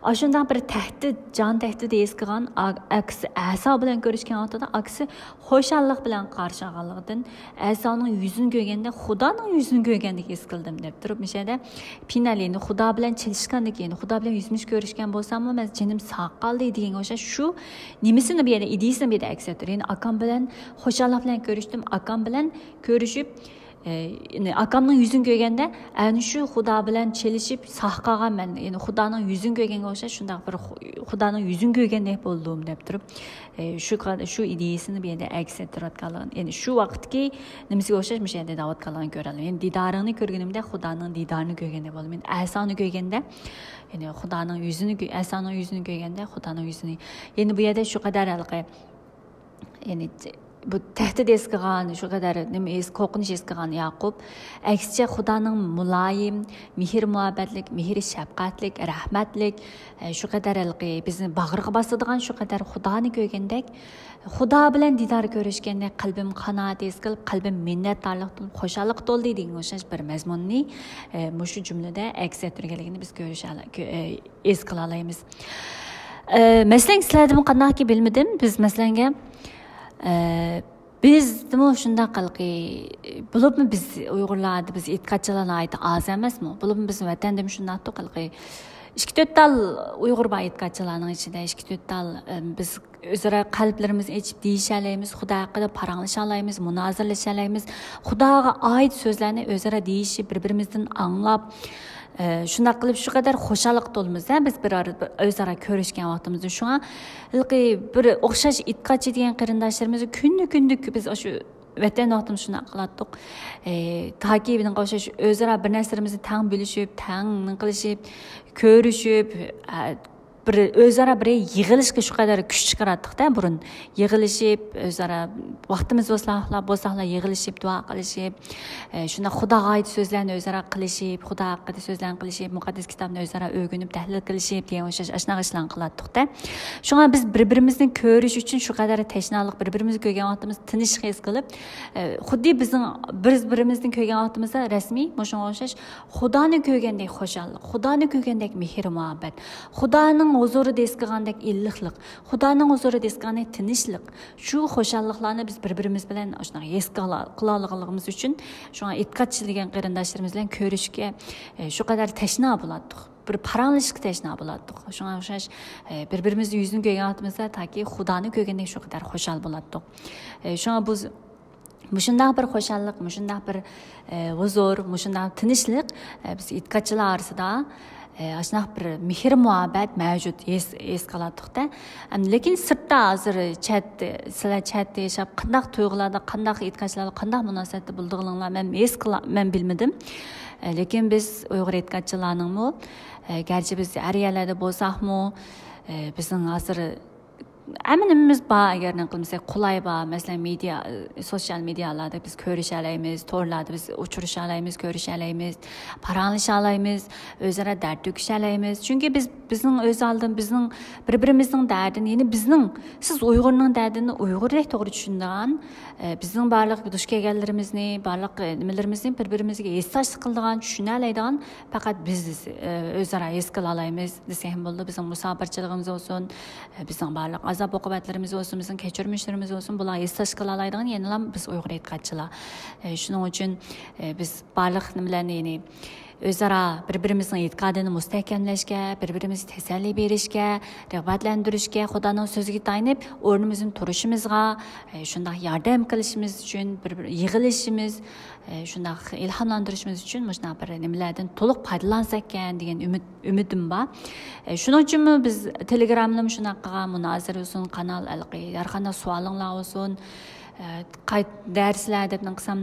ئاشۇنداق بىر تەھدىت، جان تەھدىتى ھېس قىلغان ئا-، ئاكىسى ئەسا بىلەن كۆرۈشكەن ۋاقتىدا ئاكىسى خۇشاللىق بىلەن قارشى ئالغانلىقىدىن، ئەسانىڭ يۈزىنى كۆرگەندە خۇدانىڭ يۈزىنى كۆرگەندەك ھېس قىلدىم دەپ تۇرۇپ، مۇشۇ يەردە پىنەل، يەنى خۇدا بىلەن چېلىشقاندەك، يەنى خۇدا بىلەن يۈزمۇ يۈز كۆرۈشكەن بولساممۇ، مەن جېنىم ساق قالدى دېگەنگە ئوخشاش شۇ نېمىسىنى بۇ يەردە، ئىدىيىسىنى بۇ يەردە ئەكس ئەتتۈرىدۇ. يەنى ئاكام بىلەن خۇشاللىق بىلەن كۆرۈشتۈم، ئاكام بىلەن كۆرۈشۈپ، ئە، يەنى ئاكامنىڭ يۈزىنى كۆرگەندە، ئەنە شۇ خۇدا بىلەن چېلىشىپ ساق قالغان مەن، يەنى خۇدانىڭ يۈزىنى كۆرگەنگە ئوخشاش شۇنداق بىر خۇ-، خۇدانىڭ يۈزىنى كۆرگەندەك بولدۇم دەپ تۇرۇپ، ئە، شۇ قا-، شۇ ئىدىيىسىنى بۇ يەردە ئەكس ئەتتۈرۈۋاتقانلىقىنى، يەنى شۇ ۋاقىتتىكى نېمىسىگە ئوخشاش مۇشۇ يەردە دەۋاتقانلىقىنى كۆرەلەيمەن. يەنى دىدارىڭنى كۆرگىنىمدە خۇدانىڭ دىدارىنى كۆرگەندەك بولدۇم. يەنى ئەسانى كۆرگەندە، يەنى خۇدانىڭ يۈزىنى كۆ-، ئەسانىڭ يۈزىنى كۆرگەندە خۇدانىڭ يۈزىنى. يەنى بۇ يەردە شۇ قەدەر ھېلىقى، يەنى بۇ تەھدىت ھېس قىلغان، شۇ قەدەر نېمە ھېس، قورقۇنچ ھېس قىلغان ياقۇپ، ئەكسىچە خۇدانىڭ مۇلايىم، مېھىر مۇھەببەتلىك، مېھىر شەپقەتلىك، رەھمەتلىك، ئە، شۇ قەدەر ھېلىقى بىزنى باغرىغا باسىدىغان شۇ قەدەر خۇدانى كۆرگەندەك، خۇدا بىلەن دىدار كۆرۈشكەندەك قەلبىم قانائەت ھېس قىلىپ، قەلبىم مىننەتدارلىقتىن خۇشاللىققا تولدى دېگەن ئوخشاش بىر مەزمۇننى، ئە، مۇشۇ جۈملىدە ئەكس ئەتتۈرگەنلىكىنى بىز كۆرۈش ئالا-، كۆ-، ئە، ھېس قىلالايمىز. ئە، مەسىلەن، سىلەردىمۇ قانداقكى بىلمىدىم، بىز مەسىلەنگە، ئە، بىزدىمۇ شۇنداق ھېلىقى، بولۇپمۇ بىز ئۇيغۇرلاردا بىز ئېتىقادچىلار ناھايىتى ئاز ئەمەسمۇ؟ بولۇپمۇ بىز ۋەتەندىمۇ شۇنداقتۇق ھېلىقى. ئىككى تۆت تال ئۇيغۇر بار ئېتىقادچىلارنىڭ ئىچىدە، ئىككى تۆت تال، ئە، بىز ئۆزئارا قەلبلىرىمىزنى ئېچىپ دېيىشەلەيمىز، خۇدا ھەققىدە پاراڭلىشالايمىز، مۇنازىرىلىشەلەيمىز. خۇداغا ئائىت سۆزلەرنى ئۆزئارا دېيىشىپ، بىر-بىرىمىزدىن ئاڭلاپ، ئە، شۇنداق قىلىپ شۇ قەدەر خۇشاللىققا تولىمىز-دە، بىز بىر ئارا-، بىر ئۆزئارا كۆرۈشكەن ۋاقتىمىزدا. شۇڭا ھېلىقى بىر ئوخشاش ئېتىقادچى دېگەن قېرىنداشلىرىمىزنى كۈندە-كۈندە بىز ئاشۇ ۋەتەن ۋاقتىمىزدا شۇنداق قىلاتتۇق. ئە، تاكى بۇنىڭغا ئوخشاش ئۆزئارا بىر نەرسىلىرىمىزنى تەڭ بۆلۈشۈپ، تەڭ نېمە قىلىشىپ، كۆرۈشۈپ، ئە، بىر ئۆزئارا بىر يىغىلىشقا شۇ قەدەر كۈچ چىقىراتتۇق-دە بۇرۇن. يىغىلىشىپ، ئۆزئارا ۋاقتىمىز بولساقلا، بولساقلا يىغىلىشىپ، دۇئا قىلىشىپ، ئە، شۇنداق خۇداغا ئائىت سۆزلەرنى ئۆزئارا قىلىشىپ، خۇدا ھەققىدە سۆزلەرنى قىلىشىپ، مۇقەددەس كىتابنى ئۆزئارا ئۆگىنىپ، تەھلىل قىلىشىپ دېگەن ئوخشاش ئاشۇنداق ئىشلارنى قىلاتتۇق-دە. شۇڭا بىز بىر-بىرىمىزنى كۆرۈش ئۈچۈن شۇ قەدەر تەشنالىق، بىر-بىرىمىزنى كۆرگەن ۋاقتىمىزدا تىنچلىق ھېس قىلىپ، ئە، خۇددى بىزنىڭ بىر-بىرىمىزنى كۆرگەن ۋاقتىمىزدا رەسمىي مۇشۇنىڭغا ئوخشاش خۇدانى كۆرگەندەك خۇشاللىق، خۇدانى كۆرگەندەك مېھىر-مۇھەببەت، خۇدانىڭ ھۇزۇرىدا ھېس قىلغاندەك ئىللىقلىق، خۇدانىڭ ھۇزۇرىدا ھېس قىلغاندەك تىنچلىق، شۇ خۇشاللىقلارنى بىز بىر-بىرىمىز بىلەن ئاشۇنداق ھېس قىلا-، قىلالىغانلىقىمىز ئۈچۈن، شۇڭا ئېتىقادچى دېگەن قېرىنداشلىرىمىز بىلەن كۆرۈشكە، ئە، شۇ قەدەر تەشنا بولاتتۇق. بىر پاراڭلىشىشقا تەشنا بولاتتۇق. شۇڭا ئوخشاش، ئە، بىر-بىرىمىزنىڭ يۈزىنى كۆرگەن ۋاقتىمىزدا تاكى خۇدانى كۆرگەندەك شۇ قەدەر خۇشال بولاتتۇق. ئە، شۇڭا بۇ مۇشۇنداق بىر خۇشاللىق، مۇشۇنداق بىر، ئە، ھۇزۇر، مۇشۇنداق تىنچلىق، ئە، بىز ئېتىقادچىلار ئارىسىدا، ئە، ئاشۇنداق بىر مېھىر-مۇھەببەت مەۋجۇت ھېس، ھېس قىلاتتۇق-دە. ئەم، لېكىن سىرتتا ھازىر چەت، سىلەر چەتتە ياشاپ، قانداق تۇيغۇلاردا، قانداق ئېتىقادچىلاردا قانداق مۇناسىۋەتتە بولىدىغىنىڭلار مەن ھېس قىلا-، مەن بىلمىدىم. ئە، لېكىن بىز ئۇيغۇر ئېتىقادچىلارنىڭمۇ، ئە، گەرچە بىز ھەر يەرلەردە بولساقمۇ، ئە، بىزنىڭ ھازىر ھەممە نېمىمىز بار، ئەگەر نېمە قىلمىساق، قولاي بار. مەسىلەن، مېدىيا، سوتسىيال مېدىيالاردا بىز كۆرۈشەلەيمىز، تورلاردا بىز ئۇچرىشالايمىز، كۆرۈشەلەيمىز، پاراڭلىشالايمىز، ئۆزئارا دەرد تۆكۈشەلەيمىز. چۈنكى بىز، بىزنىڭ ئۆز ئالدىن، بىزنىڭ بىر-بىرىمىزنىڭ دەردىنى، يەنى بىزنىڭ، سىز ئۇيغۇرنىڭ دەردىنى ئۇيغۇردەك توغرا چۈشىنىدىغان، ئە، بىزنىڭ بارلىق دۇچ كەلگەنلىرىمىزنى، بارلىق، ئە، نېمىلىرىمىزنى بىر-بىرىمىزگە ھېسداشلىق قىلىدىغان، چۈشىنەلەيدىغان پەقەت بىز، ئە، ئۆزئارا ھېس قىلالايمىز دېسەك ھەم بولىدۇ. بىزنىڭ مۇساپىرچىلىقىمىز بولسۇن، بىزنىڭ بارلىق ئازاب-ئوقۇبەتلىرىمىز بولسۇن، بىزنىڭ كەچۈرمىشلىرىمىز بولسۇن، بۇلار ھېسداشلىق قىلالايدىغان يەنىلا بىز ئۇيغۇر ئېتىقادچىلار. ئە، شۇنىڭ ئۈچۈن، ئە، بىز بارلىق نېمىلەرنى، يەنى ئۆزئارا بىر-بىرىمىزنىڭ ئېتىقادىنى مۇستەھكەملەشكە، بىر-بىرىمىزگە تەسەللى بېرىشكە، رىغبەتلەندۈرۈشكە، خۇدانىڭ سۆزىگە تايىنىپ ئورنىمىزدىن تۇرۇشىمىزغا، ئە، شۇنداق ياردەم قىلىشىمىز ئۈچۈن، بىر-بىر يىغىلىشىمىز، ئە، شۇنداق ئىلھاملاندۇرۇشىمىز ئۈچۈن مۇشۇنداق بىر نېمىلەردىن تولۇق پايدىلانساككەن دېگەن ئۈمىد ئۈمىدىم بار. ئە، شۇنىڭ ئۈچۈنمۇ بىز تېلېگرامنىمۇ شۇنداق قىلغان، مۇنازىرە بولسۇن، قانال ھېلىقى ھەر قانداق سوئالىڭلار بولسۇن، ئە، قايت دەرسلەر دەپ نېمە قىلسام،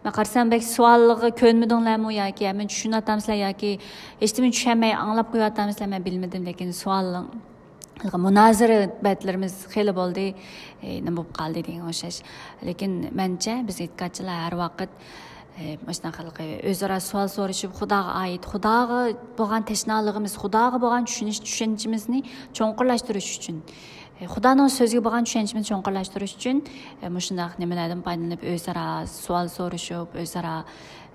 مەن قارىسام بەك سوئالغا كۆنمىدىڭلارمۇ ياكى ھەممىنى چۈشىنىۋاتامسىلەر ياكى ھېچنېمىنى چۈشەنمەي ئاڭلاپ قويۇۋاتامسىلەر، مەن بىلمىدىم، لېكىن سوئالىڭ، مۇنازىرە بەتلىرىمىز خېلى بولدى، ئە، نېمە بولۇپ قالدى دېگەن ئوخشاش. لېكىن مەنچە بىز ئېتىقادچىلار ھەر ۋاقىت، ئە، مۇشۇنداق ھېلىقى ئۆزئارا سوئال سورىشىپ، خۇداغا ئائىت، خۇداغا بولغان تەشنالىقىمىز، خۇداغا بولغان چۈشىنىش، چۈشەنچىمىزنى چوڭقۇرلاشتۇرۇش ئۈچۈن، خۇدانىڭ سۆزىگە بولغان چۈشەنچىمىزنى چوڭقۇرلاشتۇرۇش ئۈچۈن، ئە، مۇشۇنداق نېمىلەردىن پايدىلىنىپ، ئۆزئارا سوئال سورىشىپ، ئۆزئارا،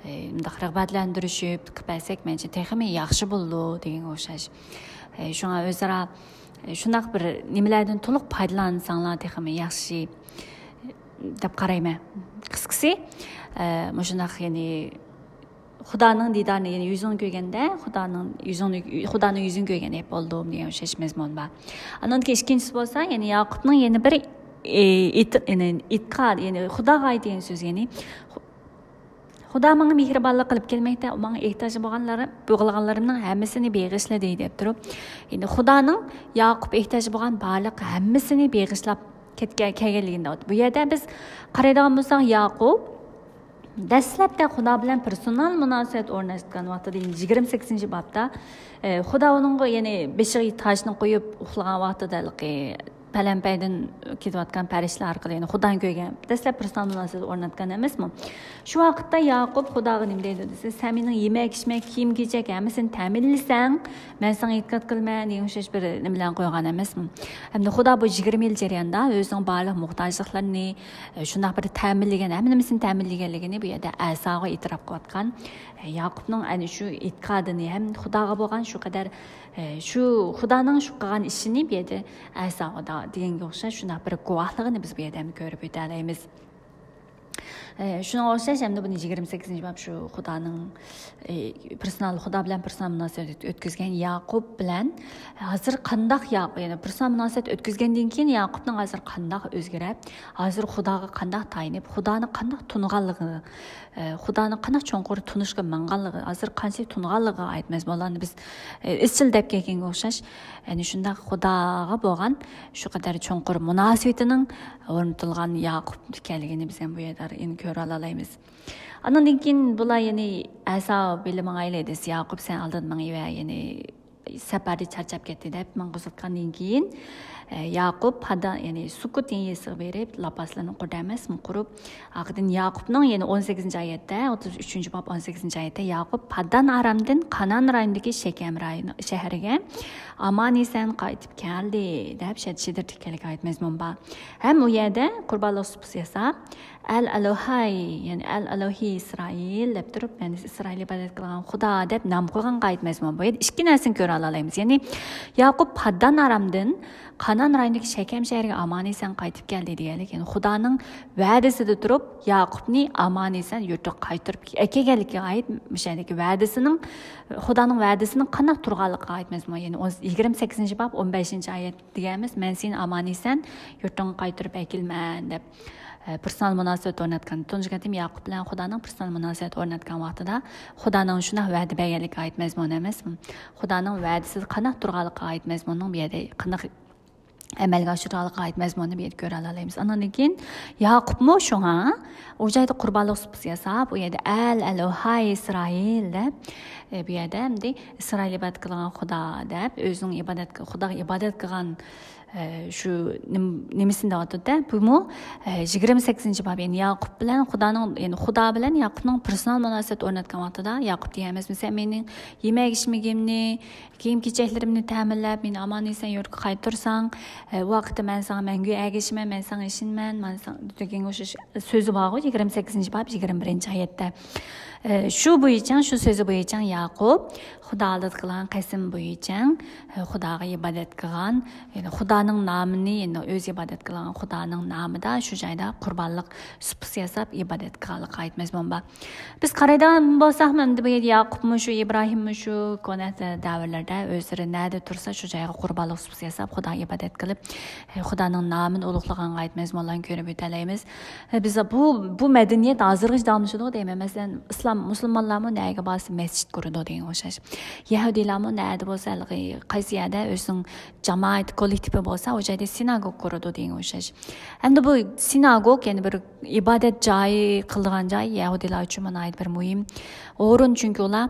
ئە، مۇنداق رىغبەتلەندۈرۈشۈپ قىلىپ بەرسەك، مەنچە تېخىمۇ ياخشى بولىدۇ دېگەنگە ئوخشاش. ئە، شۇڭا ئۆزئارا، ئە، شۇنداق بىر نېمىلەردىن تولۇق پايدىلانساڭلار تېخىمۇ ياخشى دەپ قارايمەن. قىسقىسى، ئە، مۇشۇنداق، يەنى خۇدانىڭ دىدارىنى، يەنى يۈزىنى كۆرگەندە، خۇدانىڭ يۈزىنى، خۇدانىڭ يۈزىنى كۆرگەندەك بولدۇم دېگەن ئوخشاش مەزمۇن بار. ئاندىن كېيىن ئىككىنچىسى بولسا، يەنى ياقۇپنىڭ يەنە بىر، ئى، ئېتىق-، يەنى ئېتىقاد، يەنى خۇداغا ئايىت دېگەن سۆز، يەنى خۇ-، خۇدا ماڭا مېھرىبانلىق قىلىپ كەلمەكتە، ئۇ ماڭا ئېھتىياجى بولغانلار-، بولغانلىرىمنىڭ ھەممىسىنى بېغىشلىدى دەپ تۇرۇپ، يەنى خۇدانىڭ ياقۇپ ئېھتىياجى بولغان بارلىق ھەممىسىنى بېغىشلاپ كەتكەن، كەلگەنلىكىنى دەۋاتىدۇ. بۇ يەردە بىز قارايدىغان بولساق، ياقۇپ دەسلەپتە خۇدا بىلەن پېرسونال مۇناسىۋەت ئورناتقان ۋاقتىدا، يەنى يىگىرمە سەككىزىنچى بابتا، ئە، خۇدا ئۇنىڭغا، يەنى بېشىغا تاجنى قويۇپ ئۇخلىغان ۋاقتىدا، ھېلىقى پەلەمپەيدىن كېتىۋاتقان پەرىشتىلەر ئارقىلىق، يەنى خۇدانى كۆرگەن، دەسلەپ پېرسونال مۇناسىۋەت ئورناتقان ئەمەسمۇ؟ شۇ ۋاقىتتا ياقۇپ خۇداغا نېمە دەيدۇ دېسە، سەن مېنىڭ يېمەك، ئىچمەك، كىيىم-كېچەك ھەممىسىنى تەمىنلىسەڭ، مەن ساڭا ئېتىقاد قىلىمەن دېگەن ئوخشاش بىر نېمە بىلەن قويغان ئەمەسمۇ؟ ھەمدە خۇدا بۇ يىگىرمە يىل جەريانىدا ئۆزىنىڭ بارلىق موھتاجلىقلىرىنى، ئە، شۇنداق بىر تەمىنلىگەن، ھەممە نېمىسىنى تەمىنلىگەنلىكىنى بۇ يەردە ئەساغا ئېتىراپ قىلىۋاتقان، ئە، ياقۇپنىڭ ئەنە شۇ ئېتىقادىنى ھەم خۇداغا بولغان شۇ قەدەر، ئە، شۇ خۇدانىڭ شۇ قىلغان ئىشىنى بۇ يەردە ئەساغا دېگەنگە ئوخشاش شۇنداق بىر گۇۋاھلىقىنى بىز بۇ يەردە ھەم كۆرۈپ ئۆتەلەيمىز. ئە، شۇنىڭغا ئوخشاش ھەمدە بۇنى يىگىرمە سەككىزىنچى باب شۇ خۇدانىڭ، ئى، پېرسونال، خۇدا بىلەن پېرسونال مۇناسىۋەت ئۆتكۈزگەن ياقۇپ بىلەن ھازىر قانداق ياق-، يەنى پېرسونال مۇناسىۋەت ئۆتكۈزگەندىن كېيىن ياقۇپنىڭ ھازىر قانداق ئۆزگىرەپ، ھازىر خۇداغا قانداق تايىنىپ، خۇدانى قانداق تونۇغانلىقى، ئە، خۇدانى قانداق چوڭقۇر تونۇشقا ماڭغانلىقى، ھازىر قانچىلىك تونۇغانلىقىغا ئائىت مەزمۇنلارنى بىز، ئە، ئىزچىل دەپ كەلگەنگە ئوخشاش، يەنى شۇنداق خۇداغا بولغان شۇ قەدەر چوڭقۇر مۇناسىۋىتىنىڭ ئورنىتىلغان ياقۇپ ئىكەنلىكىنى بىز ھەم بۇ يەردە ئېنىق كۆرەلەيمىز. ئاندىن كېيىن بۇلار يەنى ئەساۋ بىللە ماڭايلى دېسە، ياقۇپ سەن ئالدىدا مېڭىۋەر، يەنى سەپەردە چارچاپ كەتتى دەپ ماڭغۇزۇۋاتقاندىن كېيىن، ئە، ياقۇپ پادان، يەنى سۇككوت يېزىسىغا بېرىپ، لاباسلىرىنى قۇرۇدى ئەمەسمۇ قۇرۇپ، ئارقىدىن ياقۇپنىڭ يەنى ئون سەككىزىنچى ئايەتتە، ئوتتۇز ئۈچىنچى باب ئون سەككىزىنچى ئايەتتە، ياقۇپ پادان ئارامدىن قانان رايونىدىكى شەكەم رايونى، شەھىرىگە ئامان ئېسەن قايتىپ كەلدى دەپ شەت-، شىددىتلىك ئايەت مەزمۇن بار. ھەم ئۇ يەردە قۇربانلىق سۇپىسى ياساپ، ئەل ئەلوھاي، يەنى ئەل ئەلوھى ئىسرائىل دەپ تۇرۇپ، يەنى ئىسرائىل ئىبادەت قىلغان خۇدا دەپ نام قويغان ئايەت مەزمۇن. بۇ يەردە ئىككى نەرسىنى كۆرەلەيمىز. يەنى ياقۇپ پاددان ئارامدىن قانان رايونىدىكى شەكەم شەھىرىگە ئامان ئېسەن قايتىپ كەلدى دېگەنلىك، يەنى خۇدانىڭ ۋەدىسىدە تۇرۇپ، ياقۇپنى ئامان ئېسەن يۇرتىغا قايتۇرۇپ ئەكەلگەنلىكىگە ئائىت، مۇشۇ يەردىكى ۋەدىسىنىڭ، خۇدانىڭ ۋەدىسىنىڭ قانداق تۇرغانلىقىغا ئائىت مەزمۇن. يەنى ئون، يىگىرمە سەككىزىنچى باب، ئون بەشىنچى ئايەت دېگەنمىز، مەن سېنى ئامان ئېسەن يۇرتۇڭغا قايتۇرۇپ ئەكېلىمەن دەپ، ئە، پېرسونال مۇناسىۋەت ئورناتقان. تۇنجى قېتىم ياقۇپ بىلەن خۇدانىڭ پېرسونال مۇناسىۋەت ئورناتقان ۋاقتىدا خۇدانىڭ شۇنداق ۋەدە بەرگەنلىكىگە ئائىت مەزمۇن ئەمەسمۇ؟ خۇدانىڭ ۋەدىسىدە قانداق تۇرغانلىقىغا ئائىت مەزمۇننىڭ بۇ يەردە قانداق ئەمەلگە ئاشۇرغانلىقىغا ئائىت مەزمۇننى بۇ يەردە كۆرەلەيمىز. ئاندىن كېيىن ياقۇپمۇ شۇڭا ئۇ جايدا قۇربانلىق سۇپىسى ياساپ، ئۇ يەردە ئەل ئەلوھاي ئىسرائىل دەپ، ئە، بۇ يەردە ئەمدى ئىسرائىل ئىبادەت قىلغان خۇدا دەپ، ئۆزىنىڭ ئىبادەت، خۇداغا ئىبادەت قىلغان، ئە، شۇ نېم-، نېمىسىنى دەۋاتىدۇ-دە، بۇمۇ، ئە، يىگىرمە سەككىزىنچى باب، يەنى ياقۇپ بىلەن خۇدانىڭ، يەنى خۇدا بىلەن ياقۇپنىڭ پېرسونال مۇناسىۋەت ئورناتقان ۋاقتىدا ياقۇپ دېگەن ئەمەسمۇ، سەن مېنىڭ يېمەك ئىچمىكىمنى، كىيىم-كېچەكلىرىمنى تەمىنلەپ، مېنى ئامان-ئېسەن يۇرتقا قايتۇرساڭ، ئە، ۋاقىتتا مەن ساڭا مەڭگۈ ئەگىشىمەن، مەن ساڭا ئىشىنىمەن، مەن ساڭا دېگەنگە ئوخشاش سۆزى بارغۇ، يىگىرمە سەككىزىنچى باب، يىگىرمە بىرىنچى ئايەتتە. ئە، شۇ بويىچە، شۇ سۆزى بويىچە ياقۇپ خۇدا ئالدىدا قىلغان قەسىم بويىچە، ئە، خۇداغا ئىبادەت قىلغان، يەنى خۇدانىڭ نامىنى، يەنى ئۆزى ئىبادەت قىلغان خۇدانىڭ نامىدا شۇ جايدا قۇربانلىق سۇپىسى ياساپ ئىبادەت قىلغانلىقىغا ئائىت مەزمۇن بار. بىز قارايدىغان بولساق، مەندە بۇ يەردە ياقۇپمۇ شۇ، ئىبراھىممۇ شۇ، كونا دەۋرلەردە ئۆزلىرى نەدە تۇرسا، شۇ جايغا قۇربانلىق سۇپىسى ياساپ، خۇداغا ئىبادەت قىلىپ، خۇدانىڭ نامىنى ئۇلۇغلىغانغا ئائىت مەزمۇنلارنى كۆرۈپ ئۆتەلەيمىز. بىز بۇ، بۇ مەدەنىيەت ھازىرغىچە داۋاملىشىدۇ دەيمەن. مەسىلەن، ئىسلام، مۇسۇلمانلارمۇ نەگە بارسا مەسچىت قۇرىدۇ دېگەن ئوخشاش. يەھۇدىيلارمۇ نەدە بولسا، ھېلىقى قايسى يەردە ئۆزىنىڭ جامائەت كوللېكتىپى بولسا، ئۇ جايدا سىناگوگ قۇرىدۇ دېگەن ئوخشاش. ئەمدى بۇ سىناگوگ، يەنى بىر ئىبادەت جايى، قىلىدىغان جاي يەھۇدىيلار ئۈچۈن ناھايىتى بىر مۇھىم ئورۇن، چۈنكى ئۇلار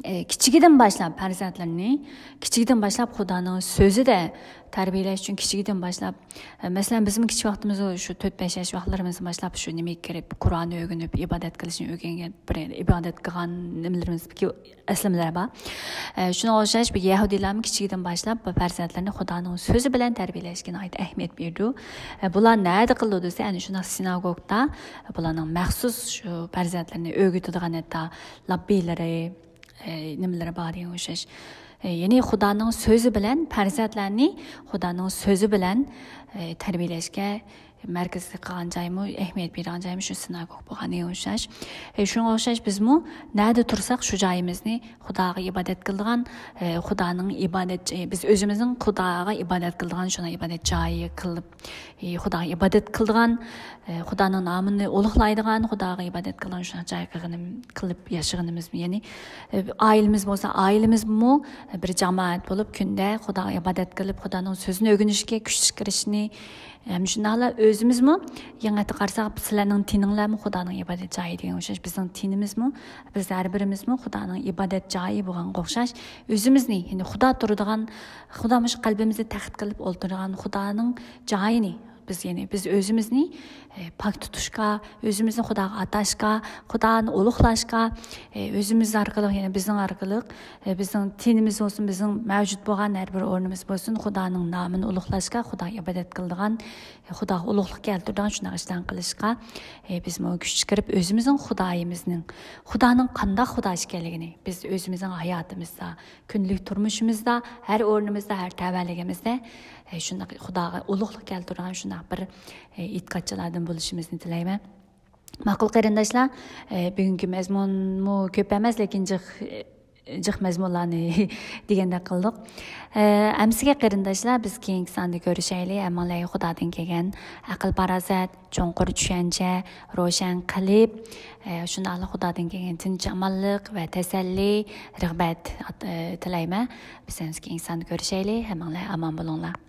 ئە، كىچىكىدىن باشلاپ پەرزەنتلىرىنى، كىچىكىدىن باشلاپ خۇدانىڭ سۆزىدە تەربىيەلەش ئۈچۈن كىچىكىدىن باشلاپ، ئە، مەسىلەن، بىزمۇ كىچىك ۋاقتىمىزدا شۇ تۆت بەش ياش ۋاقىتلىرىمىزدىن باشلاپ شۇ نېمىگە كىرىپ، قۇرئان ئۆگىنىپ، ئىبادەت قىلىشنى ئۆگەنگەن، بىر ئىبادەت قىلغان نېمىلىرىمىز، ئەسلىمىلەر بار. ئە، شۇنىڭغا ئوخشاش بۇ يەھۇدىيلارمۇ كىچىكىدىن باشلاپ بۇ پەرزەنتلىرىنى خۇدانىڭ سۆزى بىلەن تەربىيەلەشكە ناھايىتى ئەھمىيەت بېرىدۇ. ئە، بۇلار نەدە قىلىدۇ دېسە، ئەنە شۇنداق سىناگوگدا بۇلارنىڭ مەخسۇس شۇ پەرزەنتلىرىنى ئۆگىتىدىغان ھەتتا لاببىلىرى، ئە، نېمىلىرى بار دېگەن ئوخشاش. ئە، يەنى خۇدانىڭ سۆزى بىلەن پەرزەنتلەرنى خۇدانىڭ سۆزى بىلەن، ئە، تەربىيەلەشكە مەركەزلىك قىلغان جايمۇ، ئەھمىيەت بېرىدىغان جايمۇ شۇ سىناگوگ بولغان دېگەن ئوخشاش. ئە، شۇنىڭغا ئوخشاش بىزمۇ نەدە تۇرساق شۇ جايىمىزنى خۇداغا ئىبادەت قىلىدىغان، ئە، خۇدانىڭ ئىبادەت، ئە، بىز ئۆزىمىزنىڭ خۇداغا ئىبادەت قىلىدىغان شۇنداق ئىبادەت جايى قىلىپ، ئى، خۇداغا ئىبادەت قىلىدىغان، ئى، خۇدانىڭ نامىنى ئۇلۇغلايدىغان، خۇداغا ئىبادەت قىلىدىغان شۇنداق جاي قىلغىنىم-، قىلىپ ياشىغىنىمىزمۇ، يەنى، ئى، ئائىلىمىز بولسا، ئائىلىمىزمۇ بىر جامائەت بولۇپ، كۈندە خۇداغا ئىبادەت قىلىپ، خۇدانىڭ سۆزىنى ئۆگىنىشكە كۈچ چىقىرىشنى، ھەم شۇنداقلا ئۆزىمىزمۇ يېڭى قارىساق، سىلەرنىڭ تېنىڭلارمۇ خۇدانىڭ ئىبادەت جايى دېگەن ئوخشاش، بىزنىڭ تېنىمىزمۇ، بىز ھەر بىرىمىزمۇ خۇدانىڭ ئىبادەت جايى بولغانغا ئوخشاش، ئۆزىمىزنى، يەنى خۇدا تۇرىدىغان، خۇدا مۇشۇ قەلبىمىزدە تەخت قىلىپ ئولتۇرىدىغان خۇدانىڭ جايىنى، بىز، يەنى بىز ئۆزىمىزنى، ئە، پاك تۇتۇشقا، ئۆزىمىزنى خۇداغا ئاتاشقا، خۇدانى ئۇلۇغلاشقا، ئە، ئۆزىمىز ئارقىلىق، يەنى بىزنىڭ ئارقىلىق، ئە، بىزنىڭ تېنىمىز بولسۇن، بىزنىڭ مەۋجۇت بولغان ھەر بىر ئورنىمىز بولسۇن، خۇدانىڭ نامىنى ئۇلۇغلاشقا، خۇداغا ئىبادەت قىلىدىغان، ئە، خۇداغا ئۇلۇغلۇق كەلتۈرىدىغان شۇنداق ئىشلارنى قىلىشقا، ئە، بىزمۇ كۈچ چىقىرىپ، ئۆزىمىزنىڭ خۇدايىمىزنىڭ، خۇدانىڭ قانداق خۇدا ئىكەنلىكىنى بىز ئۆزىمىزنىڭ ھاياتىمىزدا، كۈندىلىك تۇرمۇشىمىزدا، ھەر ئورنىمىزدا، ھەر تەۋەلىكىمىزدە، ئە، شۇنداق خۇداغا ئۇلۇغلۇق كەلتۈرىدىغان شۇنداق بىر، ئە، ئېتىقادچىلاردىن بولۇشىمىزنى تىلەيمەن. ماقۇل قېرىنداشلار، ئە، بۈگۈنكى مەزمۇنمۇ كۆپ ئەمەس، لېكىن جىق، جىق مەزمۇنلارنى دېگەندەك قىلدۇق. ئە، ئەمسىگە قېرىنداشلار، بىز كېيىنكى ساندا كۆرۈشەيلى. ھەممىڭلارغا خۇدادىن كەلگەن ئەقىل-پاراسەت، چوڭقۇر چۈشەنچە، روشەن قەلب، ئە، شۇنداقلا خۇدادىن كەلگەن تىنچ-ئامانلىق ۋە تەسەللى، رىغبەت، ئە، تىلەيمەن. بىز ئەمسىگە كېيىنكى ساندا كۆرۈشەيلى. ھەممىڭلار ئامان بولۇڭلار.